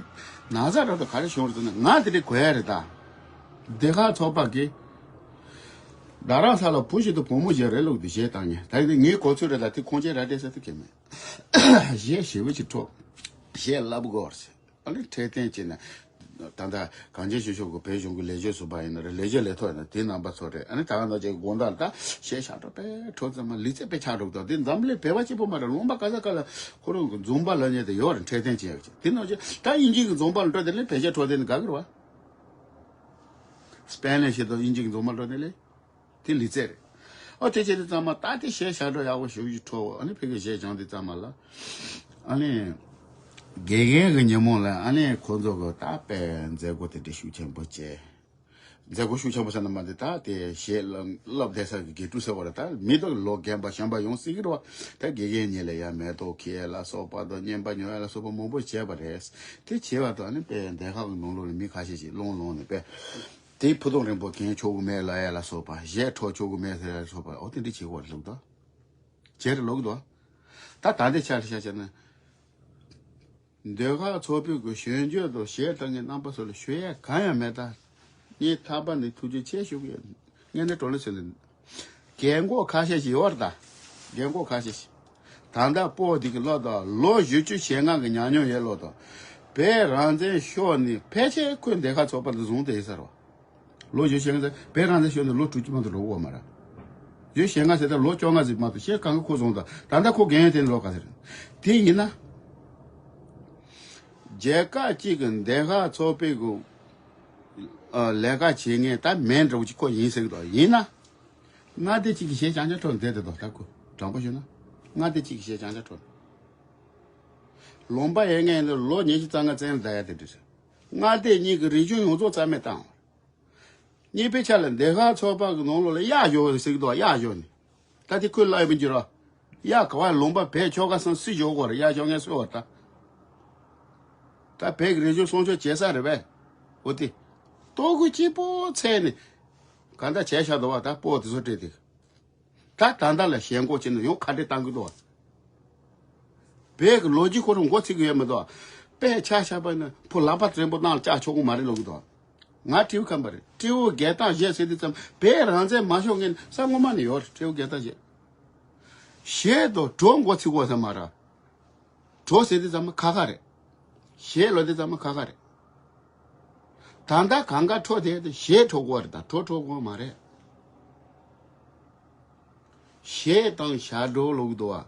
ན་ཚ་རབ་ཏུ་ག་རེ་བྱུང་རེད་ཟེར་ན་ང་དེ་འདྲའི་གོ་ཡ་རེད་ད། སྡེ་ཁག་ཚོགས་པ་གིས་རྡ་རམ་ས་ལ་བུ་ཞིག་དང་བུ་མོ་ཞིག་རེ་ལུག་དེ་གཞས་བཏང་ཉེ་ད་ཡིན་ངའི་གོ་ཚོད་རེད་ད། དེ་ཁོང་ཆེན་ར་ཏེ་ས་དེ་གེ་མེད། གཞས་ཞེ་པོ་ཅིག་འཁྲོག་གཞས་བསླབ་དགོས་རེད། ཨ་ནི་འཕྲོད་བསྟེན་བྱས་ནས། ད་ལྟ་གངས་ཅན་ཆོས་ཕྱོགས་ཀྱི་བོད་གཞུང་གི་ལས་བྱེད་ཟུར་པ་ཡིན་ན་རེད། ལས་བྱེད་ལས་ཐོག་ཡིན་ན་དེ་རྣམ་པ་ཚོ་རེད། ཨ་ནི་ད་ག་ནང་བཞིན་དགོང་དག་ལ་ད་གཞས་ཞབས་བྲོ་དཔེ་འཁྲོག་ཙམ་མ་ལི་ཙེ་དཔེ་ཆགས་འགྲོ་གི་འདུག་འདི་འཛམ་གླིང་བོད་པ་གཅིག་པོ་མ་རེད། ལུང་པ་ག་ས་ག་ལ་ཁོ་རང་གི་འཛོམས་པ་ལབ་མཁན་དེ་ཡོད་རེད། འཕྲོད་བསྟེན་བྱེད་ཡག་ཅིག་དེ་ནང་བཞིན་ད་དབྱིན་ཇི་གི་འཛོམས་པ་ལ་འགྲོ་དེ་ལས་བོད་གཞས་འཁྲོག་དེ་ནི་དགའ་གི་རེད་བ། སྤེན་ལེ་ཞིག་དང་དབྱིན་ཇི་གི་འཛོམས་པ་ལ་འགྲོ་དེ་ལས། དེ་ལི་ཙེ་རེད། ཨོ་དེ་བྱས་དུས་ཙམ་མ་ད་དེ་གཞས་ཞབས་བྲོ་ཡག་པོ་ཞེ་པོ་ཅིག་འཁྲོག་ཨ་ནི་ཕ་གི་གཞས་སྦྱངས་དུས་ཙམ་མ་ལ། ཨ་ནི། དགེ་རྒན་གྱི་ཉིན་མོ་ལ་ཨ་ནི་ཁོ་ཚོ་གི་ད་དཔེ་མཛད་སྒོ་དེ་འདྲ་ཤུགས་ཆེན་པོ་བྱས། མཛད་སྒོ་ཤུགས་ཆེན་པོ་ཟེར་ན་མ་འདི་ད་དེ་གཞས་བསླབ་བསྡད་ས་གི་དགེ་ཕྲུག་ཟེར་བ་རེད། ད་མི་དང་ལོ་རྒན་པ་གཞོན་པ་ཡོང་སྲིད་ཀྱི་རེད་བ། ད་དགེ་རྒན་ཉིད་ལ་ཡ་མེ་ཏོག་ཁྱེར་ལ་སོགས་པ་དང་བརྙན་པ་ཉོ་ཡ་ལ་སོགས་པ་མང་པོ་བྱས་པ་རེད། དེ་བྱས་པ་དང་ནི་དཔེ་འདས་ཁག་གི་ནང་ལོགས་ལ་མི་ཁ་ཤས་ཤིག་སློང་སློང་ནས་དཔེ་དེ་ཕུ་ཐུང་རིང་པོ་གྱོན་ཆོག་གི་མེད་ལབ་ཡ་ལ་སོགས་པ། གཞས་འཁྲབ་ཆོག་གི་མེད་ཟེར་ཡ་ལ་སོགས་པ། འོ་དེ་འདྲ་བྱེད་དགོས་རེད་ལབ་འདུག་བྱས་རེད་ལབ་འདུག་ད་ད་ལྟའི་ཆ་ལ་ཆ་བཞག་ན། འདོད་ཁ་ཚོགས་པའི་གི་གཞོན་སྐྱེས་དང་གཞས་བཏང་མཁན་རྣམ་པ་ཚོ་ལ་ཞུ་ཡས་གང་ཡང་མེད། ད་ངས་ཐར་པ་ནས་ཐུགས་རྗེ་ཆེ་ཞུ་གི་ཡོད། ངས་ནི་གྲོ་ལེ་ཚོས་ནི་རྒན་གོག་ཁ་ཤས་ཤིག་ཡོད་རེད། ད་རྒན་གོག་ཁ་ཤས་ཤིག་ད་ལྟ་སྤོ་འདི་གི་ལོ་དང་ལོ་བཞི་བཅུ་ཞེ་ལྔ་གི་ཉམས་མྱོང་ཡོད་ལོ་དང་། བོད་རང་བཙན་ཤོར་ནས་ཕལ་ཆེར་ཁོས་འདོད་ཁ་ཚོགས་པ་འདི་བཟུང་བསྡད་ཡིན་ས་རེད་བ། ལོ་བཞི་ཞེ་ལྔ་ཟེར་བོད་རང་བཙན་ཤོར་ནས་ལོ་དྲུག་ཅུ་མ་གཏོགས་འགྲོ་གི་ཡོད་མ་རེད། བཞི་ཞེ་ལྔ་ཟེར་ད་ལོ་བཅོ་ལྔ་ཟིག་མ་གཏོགས་ཞེ་གང་གི་ཁོ་བཟུང་ད། ད་ལྟ་ཁོ་རྒན་ཡོལ་དེ་ནས་ལོ་ག་ཚོད་རེད། དེ་ཡིན་ན། རྒྱལ་ཁབ་གཅིག་གི་འདོད་ཁ་ཚོགས་པའི་གི་ཨ་ལས་ཀ་བྱེད་མཁན་ད་མེད་འདྲ་བོ་ཅིག་ཁོ་ཡིན་ཟེར་གི་འདུག་ཡིན་ན། མངའ་སྡེ་གཅིག་གི་གཞས་རྐྱང་རྐྱང་འཁྲབ་བསྡད་དེ་འདུག་ད་ཁོ་དྲང་པོ་ཞུ་ན། མངའ་སྡེ་གཅིག་གི་གཞས་རྐྱང་རྐྱང་འཁྲབ། ལུང་པ་ཡོད་མཁན་ལ་ལོ་ཉི་ཤུ་རྩ་ལྔ་བཙོན་ལ་བསྡད་ཡ་དེ་འདྲ་རེད། མངའ་སྡེ་གཉིས་ཀྱི་རིག་གཞུང་ཡོངས་རྫོགས་རྩ་མེད་བཏང་བ། གཉིས་པའི་ཆ་ལ་འདོད་ཁ་ཚོགས་པ་གི་ནང་ལོགས་ལ་གཡག་བཞོ་ཟེར་གི་འདུག་གཡག་བཞོ་ནི། ད་དེ་ཁོས་ལབ་ཡོད་པ་འགྱུར་རོ། གཡག་ག་བ་ལུང་པ་བོད་ཆོལ་ཁ་གསུམ་སུས་བཞོ་དགོས་རེད། གཡག་བཞོ་མཁན་སུ་བ་ད། ད་བོད་ཀྱི་རིག་གཞུང་སྲུང་སྐྱོབ་བྱེད་ས་རེད་པས། འོ་དེ། ལྟོ་གོས་སྐྱིད་པོ་འཚོལ་ནས། ག་འདྲ་བྱས་བཞག་འདུག་བ། ད་སྤོ་དེ་ཚོ་སྤྲད་དེ། ད་ད་ལྟ་ལ་ཞེན་ཁོག་བྱས་ནས་ཡང་ཁ་བྲལ་བཏང་གི་འདུག་བ། བོད་ཀྱི་ལོ་རྒྱུས་ཁོ་རང་མགོ་ཚོད་ཀྱི་ཡོད་མི་འདུག་དཔེ་ཆ་བཞག་པ་ན་ཕོ་ལག་པ་བཙན་པོ་ནང་ལ་བཅག་ཆོག་གི་མ་རེད་ལབ་གི་འདུག་ང་སྤྲེའུ་ཁམས་པ་རེད། སྤྲེའུ་རྒྱལ་ཐང་གཞས་ཟེར་དུས་ཙམ་བོད་རང་བཙན་མ་ཤོར་སྔོན་ས་ངོ་མ་ནས་ཡོད་རེད། སྤྲེའུ་རྒྱལ་ཐང་གཞས། གཞས་དང་བྲོ་མགོ་ཚོད་དགོས་ས་མ་རེད། བྲོ་ཟེར་དུས་ཙམ་ཁ་ཁ་རེད། གཞས་ལབ་དུས་ཙམ་ཁ་ཁ་རེད། ད་ལྟ་གང་ག་འཁྲབ་བསྡད་དེ་གཞས་འཁྲབ་དགོས་རེད། ད་བྲོ་འཁྲབ་དགོས་མ་རེད། གཞས་དང་ཞབས་བྲོ་ལབ་གི་འདུག་བ།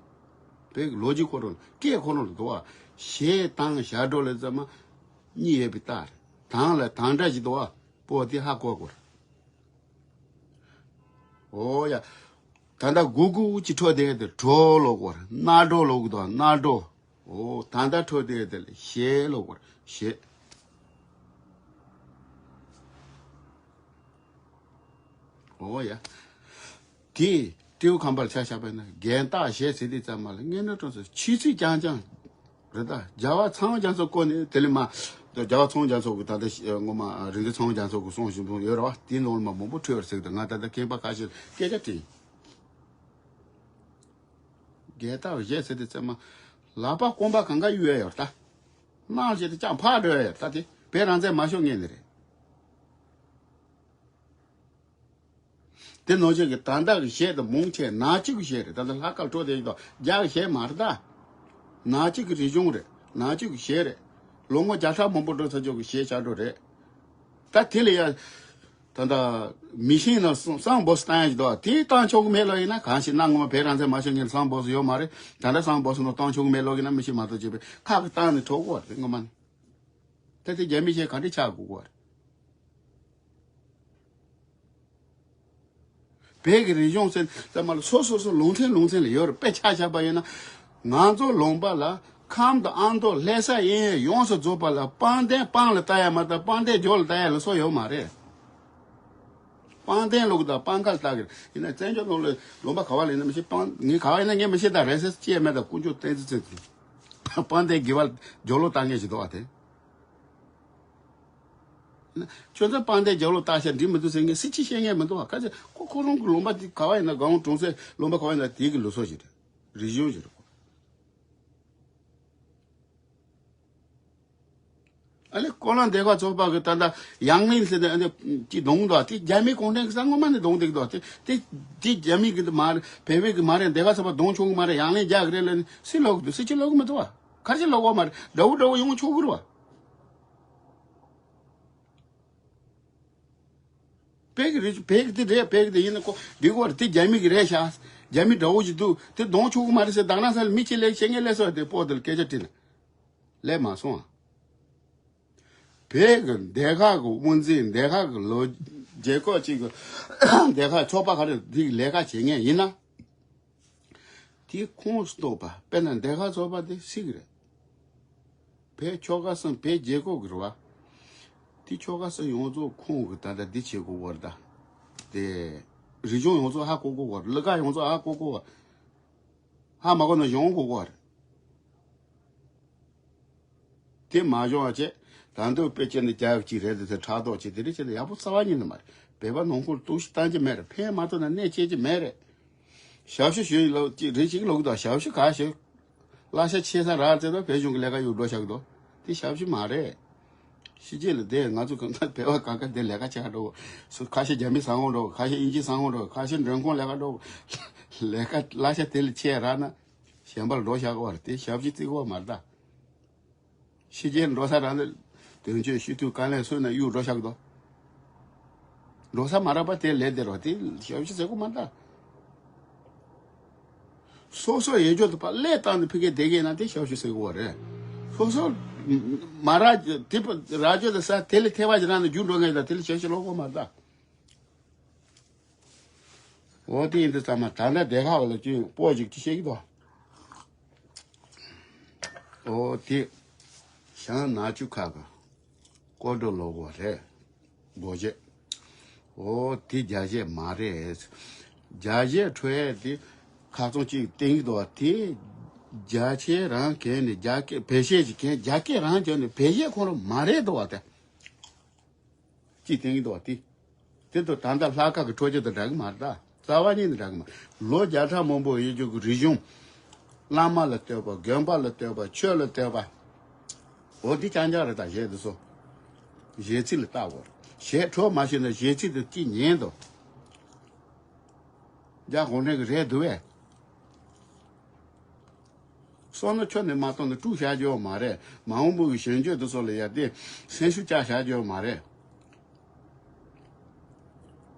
བོད་ཀྱི་ལོ་རྒྱུས་ཁོ་རང་སྐད་ཁོ་རང་ལ་འདུག་བ། གཞས་དང་ཞབས་བྲོ་ལབ་ཙམ་གཉིས་ཡོད་པའི་རྟགས་རེད། དང་ལ་དང་སྒྲ་ཞིག་འདུག་བ། སྤོ་དེ་ཧ་གོ་དགོས་རེད། འོ་ཡ། ད་ལྟ་གུ་གུ་ཅིག་འཁྲབ་བསྡད་དེ་བྲོ་ལབ་དགོས་རེད། སྣ་བྲོ་ལབ་གི་འདུག་སྣ་བྲོ། འོ་ད་ལྟ་འཁྲབ་བསྡད་དེ་ལ་གཞས་ལབ་དགོས་རེད། གཞས། འོ་ཡ། དེ་སྤྲེའུ་ཁམས་པར་ཆ་བཞག་པ་ཡིན་ན་རྒན་སྟག་གཞས་ཟེར་དུས་ཙམ་མ་ལ་དངོས་གནས་དྲང་གནས་ཆོས་ཚིག་རྐྱང་རྐྱང་རེད། ད་རྒྱལ་བ་ཚངས་དབྱངས་རྒྱ་མཚོ་སྐོར་ནས་དེ་ལས་མ། རྒྱལ་བ་ཚངས་དབྱངས་རྒྱ་མཚོ་གི་ད་ལྟ་ངོ་མ་རིག་འཛིན་ཚངས་དབྱངས་རྒྱ་མཚོ་གི་གསུང་ཞིག་འདུག་ཡོད་རེད་བ། དེའི་ནང་ལ་མ་མང་པོ་འཁྲུལ་བར་ཟེར་གི་འདུག་ང་ད་ལྟ་མཁས་པ་ཁ་ཤས་སྐད་ཆ་དྲིས། རྒྱལ་སྟག་གཞས་ཟེར་དུས་ཙམ་མ། ལག་པ་རྐང་པ་གང་ག་གཡུག་ཡ་ཡོད་ད། སྣང་བྱེད་དུ་ཅང་ཕར་འགྲོ་ཡ་ཡོད་ད། དེ་བོད་རང་བཙན་མ་ཤོར་སྔོན་ནས་རེད། དེ་ནང་བཞིན་གྱི་ད་ལྟ་གི་གཞས་དེ་མང་ཆེ་ནག་ཆུ་གི་གཞས་རེད། ད་ལྟ་ལྷག་དཀར་འཁྲབ་བསྡད་ཀྱི་འདུག་རྒྱ་གི་གཞས་མ་རེད་ད། ནག་ཆུ་གི་རིག་གཞུང་རེད། ནག་ཆུ་གི་གཞས་རེད། ལོ་ངོ་བརྒྱ་ཕྲག་མང་པོ་འགྲོ་ཚར་ཆོག་གི་གཞས་ཆགས་འགྲོ་རེད། ད་དེ་ལ་ཡ། ད་ལྟ་མི་ཤེས་ན་གསང་སྤོ་སི་བཏང་ཡ་ཞིག་འདུག་དེ་བཏང་ཆོག་གི་མེད་ལབ་ཡིན་ན། གང་ཞིག་གནའ་སྔ་མོ་བོད་རང་བཙན་མ་ཤོར་སྔོན་གསང་སྤོ་སི་ཡོད་མ་རེད། ད་ལྟ་གསང་སྤོ་སི་ནང་བཏང་ཆོག་གི་མེད་ལབ་ཡིན་ན་མི་ཤེས་མ་གཏོགས་བྱས་པས་ཁག་གི་བཏང་ནས་འཁྲབ་དགོས་རེད་སྔོན་མ་ནས། ད་དེ་རྒྱ་མི་གཞས་ག་འདྲ་ཆགས་དགོས་ཀྱི་རེད། བོད་ཀྱི་རིག་གཞུང་ཟེར་ཙམ་མ་ལ་སོ་སོ་སོ་ལུང་ཚན་ལུང་ཚན་ལ་ཡོད་རེད། དཔེ་ཆ་བཞག་པ་ཡིན་ན། ང་ཚོ་ལུང་པ་ལ་ཁམས་དང་ཨ་མདོ་ལྷ་ས་གཡས་གཡོན་ཡོངས་སུ་རྫོགས་པ་ལ་སྤང་གདན་སྤང་ལ་ལྟ་ཡ་མ་གཏོགས་སྤང་གདན་རྒྱབ་ལ་ལྟ་ཡ་ལ་སོགས་ཡོད་མ་རེད། སྤང་གདན་ལབ་གི་དང་སྤང་ཁ་ལ་ལྟ་གི་རེད། ཡིན་ན་བཙན་བྱོལ་ནང་ལ་ལུང་པ་ག་བ་ལ་ཡིན་ན་མི་ཤེས། སྤང་ངས་ག་བ་ཡིན་ན་ངས་མི་ཤེས། ད་རེས་སེ་ཅི་ཡ་མེད། ད་དཀོན་མཆོག་བསྟན་འཛིན་ཚེ་རིང་སྤང་གདན་དགེ་བ་རྒྱབ་ལོགས་ལྟ་མཁན་ཞིག་འདུག་བ་དེ། ཁྱོད་ཚོ་སྤང་གདན་རྒྱབ་ལོགས་ལྟ་བྱས་འགྲིག་མི་འདུག་ཟེར་མཁན་སུ་གཅིག་བཤད་མཁན་མི་འདུག་བ། ག་ཚོད་ཁོ་ཁོ་རང་གི་ལུང་པ་དེ་ག་བ་ཡིན་ན། སྒང་གྲོང་གསེབ་ལུང་པ་ག་བ་ཡིན་ན་དེ་གི་ལུགས་སྲོལ་ཞིག་རེད། རིག་གཞུང་ཞིག་རེད་ཁོ། ཨ་ལེ་ཀོ་ལང་སྡེ་ཁག་ཚོགས་པ་གི་ད་ལྟ་ཡང་ལིན་ཟེར་ནས་ཨ་ནི་ཅིག་གདོང་འདུག་དེ་རྒྱ་མི་གུང་ཁྲན་གི་ས་ངོ་མ་ནས་གདོང་འདེགས་འདུག་དེ་དེ་དེ་རྒྱ་མི་གི་མ་རེད། བལ་བོད་གི་མ་རེད། སྡེ་ཁག་ཚོགས་པ་གདོང་མཆོང་གི་མ་རེད། ཡང་ལིན་རྒྱ་གི་རེད་ལབ་ནས་སུས་ལབ་གི་འདུག་སུས་ཅིག་ལབ་གི་མི་འདུག་བ། ག་རེ་ལབ་གི་མ་རེད། འདྲ་བོ་འདྲ་བོ་ཡོང་ཆོག་གི་རེད་བ། བོད་ཀྱི་རེད། བོད་ཀྱི་དེ་རེད། བོད་ཀྱི་དེ་ཡིན་ན་ཁོ་འགྲིག་གི་རེད། དེ་རྒྱ་མི་གི་རེད་ཤག་རྒྱ་མི་འདྲ་བོ་ཞིག་འདུག་དེ་གདོང་མཆོང་གི་མ་རེད་ཟེར། དག་སྣང་ས་ལ་མི་གཅིག་ལས་བཤད་མཁན་ལས་སོ་དེ་སྤོ་དེ་ལ་སྐད་ཆ་དྲིས་ན་ལས་མ་སོང་ཨ། བོད་ཀྱི་སྡེ་ཁག་གི་དབུ་འཛིན། སྡེ་ཁག་གི་ལོ་རྒྱལ་ཁབ་ཅིག་གི་སྡེ་ཁག་ཚོགས་པ་ག་རེ་དེ་གི་ལས་ཀ་བྱེད་མཁན་ཡིན་ན། དེ་ཁོངས་སུ་གཏོགས་པ། དཔེར་ན་སྡེ་ཁག་ཚོགས་པ་དེ་སྲིད་ཀྱི་རེད། བོད་ཆོལ་ཁ་གསུམ་བོད་རྒྱལ་ཁབ་ཀྱི་རེད་བ། དེ་ཆོལ་ཁ་སུ་ཡོངས་རྫོགས་ཁོང་གི་ད་ལྟ་འདི་བྱེད་དགོས་བར་ད། དེ་རིག་གཞུང་ཡོངས་རྫོགས་ཧ་གོ་དགོས་བར། ལུ་ག་ཡོངས་རྫོགས་ཧ་གོ་དགོས་བར། ཧ་མ་གོ་ན་གཞུང་གོ་གོ་རེད། དེ་མ་བྱུང་བ་བྱས། ད་འདོད་དཔེ་ཅན་ནི་རྒྱལ་ཁབ་ཅིག་རེད་དེ། དེ་ཕྲག་དོག་བྱས་དེ་རིགས་བྱས་ནས་ཡག་པོ་རྩ་བ་ཉིད་ནས་མ་རེད། བོད་པ་ནང་ཁུལ་གཏུག་བཤེར་བཏང་གི་མེད་རེད། ཕན་མ་ཐོགས་ན་གནས་བཅད་ཀྱི་མེད་རེད། ཞབས་ཞུ་ཞུ་ཡི་ལོ་ཅིག་རེ་ཞིག་ལོག་དང་ཞབས་ཞུ་ག་ཞུ། གླ་ཆ་ཆེ་ས་རག་ཚེ་ད་བོད་གཞུང་གི་ལས་ཀ་ཡོད་འགྲོ་ཤག་དོ། དེ་ཞབས་ཞུ་མ་རེད། ཕྱི་རྒྱལ་ལ་བསྡད། ང་ཚོ་གང་ག་བོད་པ་གང་ག་བསྡད་ལས་ཀ་བྱེད་འགྲོ། སུ་ཁ་ཤས་རྒྱ་མི་ཟ་འོང་འགྲོ། ཁ་ཤས་དབྱིན་ཇི་ཟ་འོང་འགྲོ། ཁ་ཤས་མགྲོན་ཁང་ལས་ཀ་འགྲོ། ལས་ཀ་གླ་ཆ་དེ་ལས་ཆེ་རག་ན་གཞན་པ་ལ་འགྲོ་བཞག་པ་རེད། དེ་ཞབས་ཕྱི་བརྩི་དགོས་མ་རེད་ད། ཕྱི་རྒྱལ་འགྲོ་ས་རག་ན་དོན་གཅོད་ཞུ་དུས་དཀའ་ལས་སོས་ན་གཡུག་འགྲོ་བཞག་དོ། འགྲོ་ས་མ་རག་པ་དེ་ལས་བསྡད་རོགས། དེ་ཞབས་ཕྱི་བརྩི་དགོས་མ་རེད་ད། སོ་སོ་ཡོད་རྒྱུ་དེ་པ་ལས་བཏང་ནས་ཕ་གིར་བསྡད་མཁན་ན་དེ་ཞབས་ཞུ་ཟེར་གི་ཡོད་རེད། སོ་སོ་མ་རག་དེ་པ་རག་རྒྱུ་དེ་ས་དེ་ལས་ཐེ་བ་ཞིག་རག་ནས་རྒྱུགས་འགྲོ་མཁན་དང་དེ་ལས་ཞབས་ཞུ་ལོག་གོ་མ་རེད་ད། འོ་དེ་ཡིན་དུས་ཙམ་མ་ད་ལྟ་སྡེ་ཁག་ལ་ཅིག་སྤོ་ཞིག་ཅིག་བཤད་ཀྱི་འདུག་འོ་དེ་ཞང་ནག་ཆུ་ཁ་གི་སྐོར་འགྲོ་ལོག་གོ་རེད། སྒོ་འབྱེད། འོ་དེ་རྒྱ་གཞས་མ་རེད། རྒྱ་གཞས་འཕྲོད་ཡས་དེ་ཁ་ཚོན་གཅིག་བསྟན་གྱི་འདུག་བ། དེ་རྒྱ་ཆེ་རང་གན་ནས་རྒྱ་སྐད་བེད་སྐད་ཅིག་གན་རྒྱ་སྐད་རང་བྱས་ནས་བེད་སྐད་ཁོ་རང་མ་རེད་འདུག་བ། དེ་གཅིག་བསྟན་གྱི་འདུག་བ། དེ་དེ་ཚོ་ད་ལྟ་ལྷག་དཀར་གྱི་འཕྲོད་བསྟེན་དང་འདྲ་གི་མ་རེད་ད། རྩ་བ་ཉིད་ནས་འདྲ་གི་མ་རེད། ལོ་བརྒྱ་ཕྲག་མང་པོ་ཡོད་རྒྱུ་གི་རིག་གཞུང་། བླ་མ་ལ་ལྟོས་པ། དགོན་པ་ལ་ལྟོས་པ། ཆོས་ལ་ལྟོས་པ། འོ་འདི་རྐྱང་རྐྱང་རེད་ད། གཞས་འདི་ཚོ། གཞས་ཚིག་ལ་བལྟ་དགོས། གཞས་འཕྲོད་མ་ཤེས་ན་གཞས་ཚིག་དེ་ཅི་ཉན་དོ། རྒྱ་གུང་ཁྲན་གྱི་རེད་འདུག་བས། བསམ་བློ་ཁྱོན་ནས་མ་གཏོང་ན་དཀྲུག་བཞག་རྒྱུ་མ་རེད། མ་འོངས་པའི་གཞོན་སྐྱེས་འདི་ཚོ་ལ་ཡ་དེ་སེམས་ཤུགས་བཅག་བཞག་རྒྱུ་མ་རེད།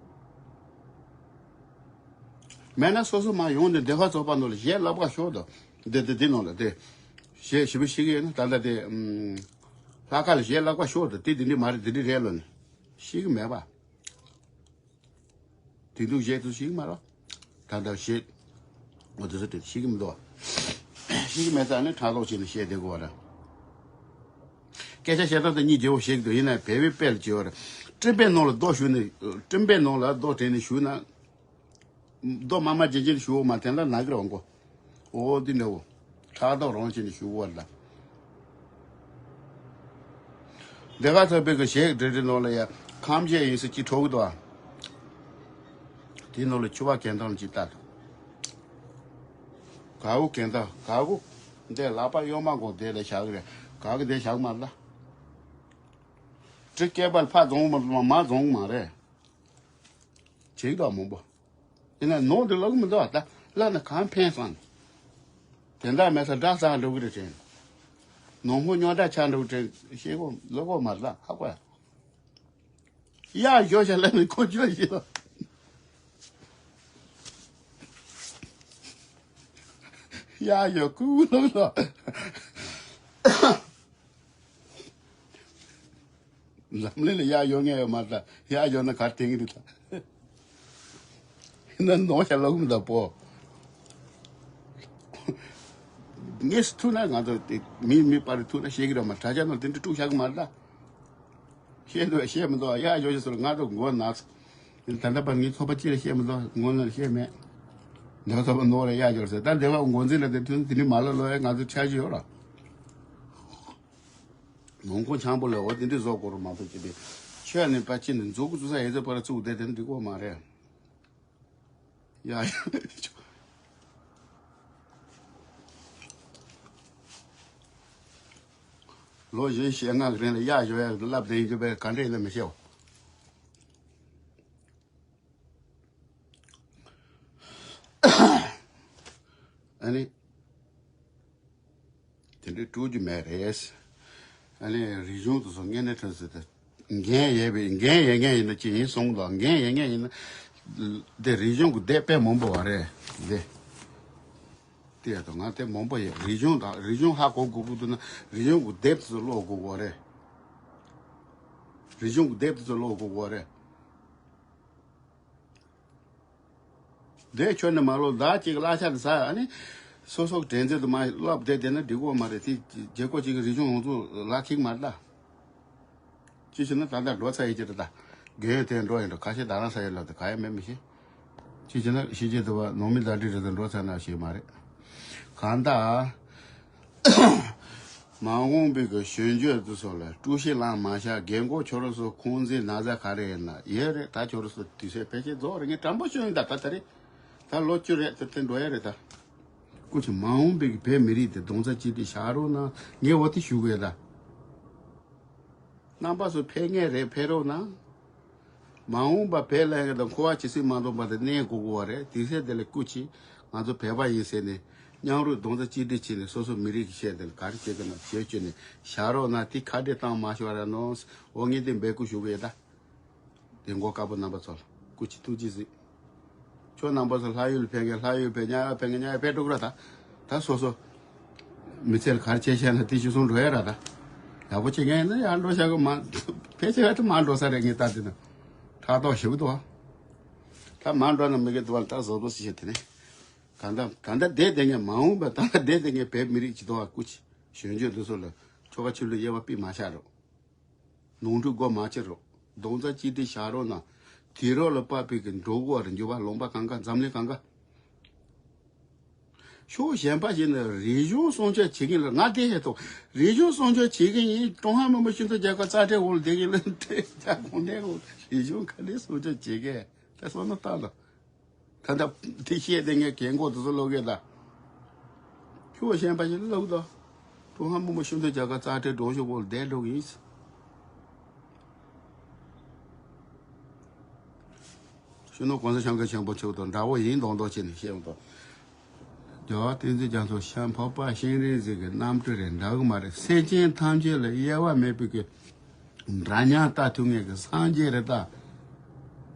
མེད་ན་སོ་སོ་མ་ཡོང་ནས་སྡེ་ཁག་ཚོགས་པ་ནང་ལ་གཞས་བསླབ་ག་ཤོག་དང་། འདི་འདི་འདི་ནང་ལ་དེ་གཞས་ཞིབ་པོ་ཤེས་ཀྱི་ཡོད་ན་ད་ལྟ་དེ་ཨམ། ལྷག་དཀར་ལ་གཞས་བསླབ་ག་ཤོག་དང་། དེ་འདི་འདི་མ་རེད། འདི་འདི་རེད་ལབ་ནས་ཤེས་ཀྱི་མེད་པ། དེ་འདུག་གཞས་དེ་ཤེས་ཀྱི་མ་རེད། ད་ལྟ་གཞས་འོ་དེ་ཚོ་དེ་ཤེས་ཀྱི་མི་འདུག་ཤེས་ཀྱི་མེད་ཙང་ནི་ཕྲག་དོག་བྱས་ནས་བཤད་བསྡད་དགོས་པ་རེད། སྐད་ཆ་བཤད་སྟངས་དེ་གཉིས་བརྗེ་བོ་ཞིག་འདུག་ཡིན་ན་བེ་བེ་དཔེ་ལ་བྱེད་པ་རེད། སྤྲིན་པའི་ནང་ལ་རྡོ་གཞུས་ནས། སྤྲིན་པའི་ནང་ལ་རྡོ་དྲངས་ནས་གཞུས་ན། རྡོ་དམར་དམར་རྗེན་རྗེན་གཞུ་བ་མ་དེ་འདྲ་ན་གི་རང་གོ། འོ་འདི་འདྲ་བོ། ཕྲག་དོག་རང་བྱས་ནས་གཞུ་བ་ལ། འདི་ག་ཚོད་པའི་གི་གཞས་འབྲི་འབྲི་ནང་ལ་ཡ་ཁམས་གཞས་ཡིན་ས་ཅིག་འཕྲོ་གི་འདུག་ཨ། དེའི་ནང་ལ་ཆུ་བ་གན་ཐང་ཅིག་ལྟ། ག་གུ་གན་ཐང་ག་གུ། འདི་ལག་པ་གཡོན་མ་གོ་དེ་ལ་བཞག་གི་རེད། ག་གི་དེ་བཞག་མ་ལ། གྲི་སྐེད་པར་ཕར་རྫོང་མ་མ་རྫོང་མ་རེད། བྱེད་ཀྱི་འདུག་མང་པོ། ཡིན་ན་ནོར་འདི་ལོག་གི་མི་འདུག་ད་བླ་ན་གང་ཕན་སོང་། དེ་འདྲ་མེད་ས་དགྲ་སང་འགྲོ་གི་རེད་དྲན། ནོར་ཧོ་ཉོ་དྲ་ཆ་འགྲོ་གི་དྲན་ཤེས་གོ་ལོ་གོ་མ་རེད་ཧ་གོ་ཡ། གཡག་ཞོ་ཤ་ལ་ནི་ཁོ་ཅི་ལ་ཤེས་ལ། གཡག་ཞོ་ཀུ་ལོ་ལོ། འཛམ་གླིང་ལ་གཡག་ཡོད་མཁན་ཡོད་མ་རེད། གཡག་ཡོད་ན་གར་དེང་གི་རེད་ད། ཡིན་ན་ནོར་ཤ་ལོག་མི་ད་པོ། ངས་ཐུག་ན་ང་ཚོ་དེ་མི་མི་པར་ཐུག་ན་བཤད་གི་རེད་མ། དྲ་རྒྱ་ནང་དེ་འདྲ་དཀྲུག་བཞག་གི་མ་རེད་ད། བཤད་འདུག་བཤད་མི་འདུག་གཡག་ཡོད་ཤ་ཟེར་ང་ཚོ་མགོ་ན། ད་ལྟ་བར་ངའི་ཚོགས་པ་གཅིག་ལ་བཤད་མི་འདུག་ངོ་ན་བཤད་མེད། འདི་ཚོགས་པ་ནོར་ལ་གཡག་ཡོད་ཟེར་ད་འདི་བ་འགོ་འཛིན་ལ་དེ་དུས་དེ་ནི་མ་ལ་ལོ་ཡ་ང་ཚོ་འཆར་གཞི་ཡོད་ར། ནང་ཁོངས་འཆམ་པོ་ལས་འོ་དེ་འདྲ་བཟོ་དགོས་རུ་མ་གཏོགས་ཅི་སྟེ། ཆོས་ནི་པ་ཅི་ནི་མཛུག་གུ་བཙུགས་ས་ཡོད་ཚད་པར་བཙུགས་བསྡད་དེ་འགྲིག་གོ་མ་རེད། ཡ་ཡ། ལོ་བཞི་ཞེ་ལྔ་གི་རིང་ལ་གཡག་ཞོ་ཡ་བསླབ་བསྡད་ཡིན་རྒྱུ་བས་ག་འདྲ་ཡིན་ན་མི་ཤེས། ཨ་ནི། དེ་འདྲའི་དཀྲུག་རྒྱུ་མེད་རེད། ཨ་ནི་རིག་གཞུང་དེ་ཚོ་དངོས་གནས་དྲང་གནས་དེ་འགན་ཡོད་པའི་འགན་ཡོད་མཁན་ཡིན་ན་ཅི་ཡིན་གསུངས་འདུག་འགན་ཡོད་མཁན་ཡིན་ན། དེ་རིག་གཞུང་གི་སྡེ་དཔེ་མང་པོ་བ་རེད་དེ། དེ་ཡ་དང་ང་དེ་མང་པོ་ཡོད། རིག་གཞུང་དང་རིག་གཞུང་ཧ་གོ་དགོས་ཀྱི་འདུག་ན་རིག་གཞུང་གི་སྡེ་དེ་ཚོ་ཀློག་དགོས་པ་རེད། རིག་གཞུང་གི་སྡེ་དེ་ཚོ་ཀློག་དགོས་པ་རེད། དེ་ཁྱོན་ནས་མ་ལོ་ཟླ་གཅིག་གླ་ཆ་དེ་ཟ་ཨ་ནི། སོ་སོ་གི་དྲན་ཚད་དུ་མ་སློབ་བསྡད་བསྡད་ན་འགྲིག་གོ་མ་རེད་དེ། རྒྱལ་ཁབ་ཅིག་གི་རིག་གཞུང་ཡོངས་རྫོགས་ལ་ཐིག་མ་རེད་ད། ཅི་ཞིག་ན་ད་ལྟ་འགྲོ་ཚར་ཡི་ཅི་རེད་ད། རྒན་ཡོད་དེ་འགྲོ་ཡིན་འགྲོ་ཁ་ཤས་ད་རང་ས་ཡི་ལ་དེ་ག་ཡ་མེད་མི་ཤེས། ཅི་ཞིག་ན་ཤི་རྗེས་དུ་བ་ནང་མི་ཟླ་སྒྲིལ་རེད་དུ་འགྲོ་ཚར་ན་ཤེས་མ་རེད། གང་ལྟར། མ་འོངས་པའི་གི་གཞོན་སྐྱེས་དེ་ཚོ་ལ་དཀྲུག་ཤིང་ལངས་མ་བྱ། རྒན་གོག་ཁྱོད་རང་ཚོ་ཁུང་འཛིན་ན་ཟ་ག་རེ་ཡིན་ན་ཡོད་རེད། ད་ཁྱོད་རང་ཚོ་དུས་ཚོད་ཕལ་ཆེར་རྫོགས་རེད། ངས་དྲང་པོ་ཤོད་ཡིན་ད། ད་ད་རེད། ད་ལོ་བཅུ་རེད། ད་དེ་འགྲོ་ཡ་རེད་ད། སྐུ་མཁྱེན། མ་འོངས་པའི་གི་བོད་མི་རིགས་དེ་རྡོག་རྩ་གཅིག་སྒྲིལ་བྱ་རོགས་གནང་། ངས་འོ་དེ་ཞུ་དགོས་ད། རྣམ་པ་ཚོ་ཕེབས་ངེས་རེད། ཕེབས་རོགས་གནང་། མ་འོངས་པ་བོད་ལ་ཡང་དང་འཁོར་བ་ཇི་སྲིད་མ་སྟོངས་བར་དུ་གནས་དགོས་ཀྱི་ཡོད་རེད། དེ་ཚེ་དེ་ལ་སྐུ་མཁྱེན། ང་ཚོ་བོད་པ་ཡིན་ཟེར་ནས་མཉམ་རུབ་རྡོག་རྩ་གཅིག་སྒྲིལ་བྱས་ནས་སོ་སོ་མི་རིགས་ཀྱི་ཆེད་དུ་ག་རེ་བྱེད་དགོས་ན་བྱེད་བཅུག་ནས་བྱ་རོགས་གནང་། དེ་ཁ་བྲལ་བཏང་མ་ཤོར་ར་གནང་། འོ་ངས་དེ་འབོད་སྐུལ་ཞུ་གི་ཡོད་ད། དེ་མགོ་དཀར་པོ་རྣམ་པ་ཚོ་ལ་སྐུ་མཁྱེན་ཐུགས་རྗེ་གཟིགས། ཁྱོད་རྣམ་པ་ཚོ་ལྷ་ཡུལ་ཕེབས་མཁན་ལྷ་ཡུལ་ཕེབས། ཉག་ཕེབས་མཁན་ཉག་ཕེབས་འགྲོ་གི་ར་ད། ད་སོ་སོ་མི་ཚེ་ལ་ག་རེ་བྱས་བྱས་ན་དེ་ཅི་སོང་འགྲོ་ཡ་ར་ད། ཡག་པོ་བྱེད་མཁན་ཡིན་ན་ཡར་འགྲོ་བྱ་གི། མ་ཕལ་ཆེ་བ་དེ་མར་འགྲོ་ས་རེད། ངས་ལྟ་དེ་ན་ཕྲག་དོག་ཞེ་པོ་འདུག་ཨ། ད་མར་འགྲོ་ན་མི་དགེ་འདུག་ཨ། ད་བཟོ་བཟོ་ཞིག་བྱེད་དེ་ནས་གང་ལྟར་གང་ལྟར་བསྡད་བསྡད་མཁན་མ་འོངས་པ་ད་བསྡད་བསྡད་མཁན་བོད་མི་རིགས་ཀྱི་ཐོག་སྐུ་མཁྱེན། གཞོན་སྐྱེས་འདི་ཚོ་ལ་ཁྱོ་ག་ཆུ་ལུད་གཡས་པ་པི་མ་བཞག་རོགས། ནོར་འཁྲུལ་སྒོ་མ་ཕྱེ་རོགས། རྡོག་རྩ་གཅིག་སྒྲིལ་བྱ་རོགས་གནང་། དུས་རབས་ལ་དཔག་པའི་གི་འགྲོ་དགོས་རེད། འགྱུར་བ་ལུང་པ་གང་ག་འཛམ་གླིང་གང་ག་ཕྱོགས་གཞན་པ་ཞིག་ནས་རིག་གཞུང་སྲུང་སྐྱོབ་བྱེད་མཁན་ལ་ང་དེ་བཤད་ཐུབ། རིག་གཞུང་སྲུང་སྐྱོབ་བྱེད་མཁན་ཡིན། ཀྲུང་ཧྭ་མི་དམངས་སྤྱི་མཐུན་རྒྱལ་ཁབ་རྩ་ཁྲིམས་འོག་ལ་བསྡད་མཁན་ལ་འདྲེ་རྒྱ་གོང་ནས་འོག་རིག་གཞུང་ག་ནས་སྲུང་སྐྱོབ་བྱེད་མཁན་ད་བསམ་བློ་བཏང་དང་། ད་ལྟ་དེ་བཤད་བསྡད་མཁན་རྒན་གོག་དེ་ཚོ་ལོག་གེ་ད། ཁྱོད་གཞན་པ་ཞིག་ལོག་དང་། ཀྲུང་ཧྭ་མི་དམངས་སྤྱི་མཐུན་རྒྱལ་ཁབ་རྩ་ཁྲིམས་སྒྲོམ་གཞི་འོག་ལ་བསྡད་འགྲོ་གི་ཡིན། སྤྱི་ནོར་གོང་ས་སྐྱབས་མགོན་ཆེན་པོ་མཆོག་དང་འདྲ་བོ་ཡིན་མདོག་མདོག་བྱས་ནས་བཤད་འོང་དང་། རྒྱལ་བ་བསྟན་འཛིན་རྒྱ་མཚོ་ཤ་འཕགས་པ་སྤྱན་རས་གཟིགས་ཀྱི་རྣམ་སྤྲུལ་རེད། འདྲ་གི་མ་རེད། སེམས་ཅན་ཐམས་ཅད་ལ་དབྱེ་བ་མེད་པའི་གི་འདྲ་མཉམ་ལྟ་ཐུབ་མཁན་གྱི་སངས་རྒྱས་རེད་ད།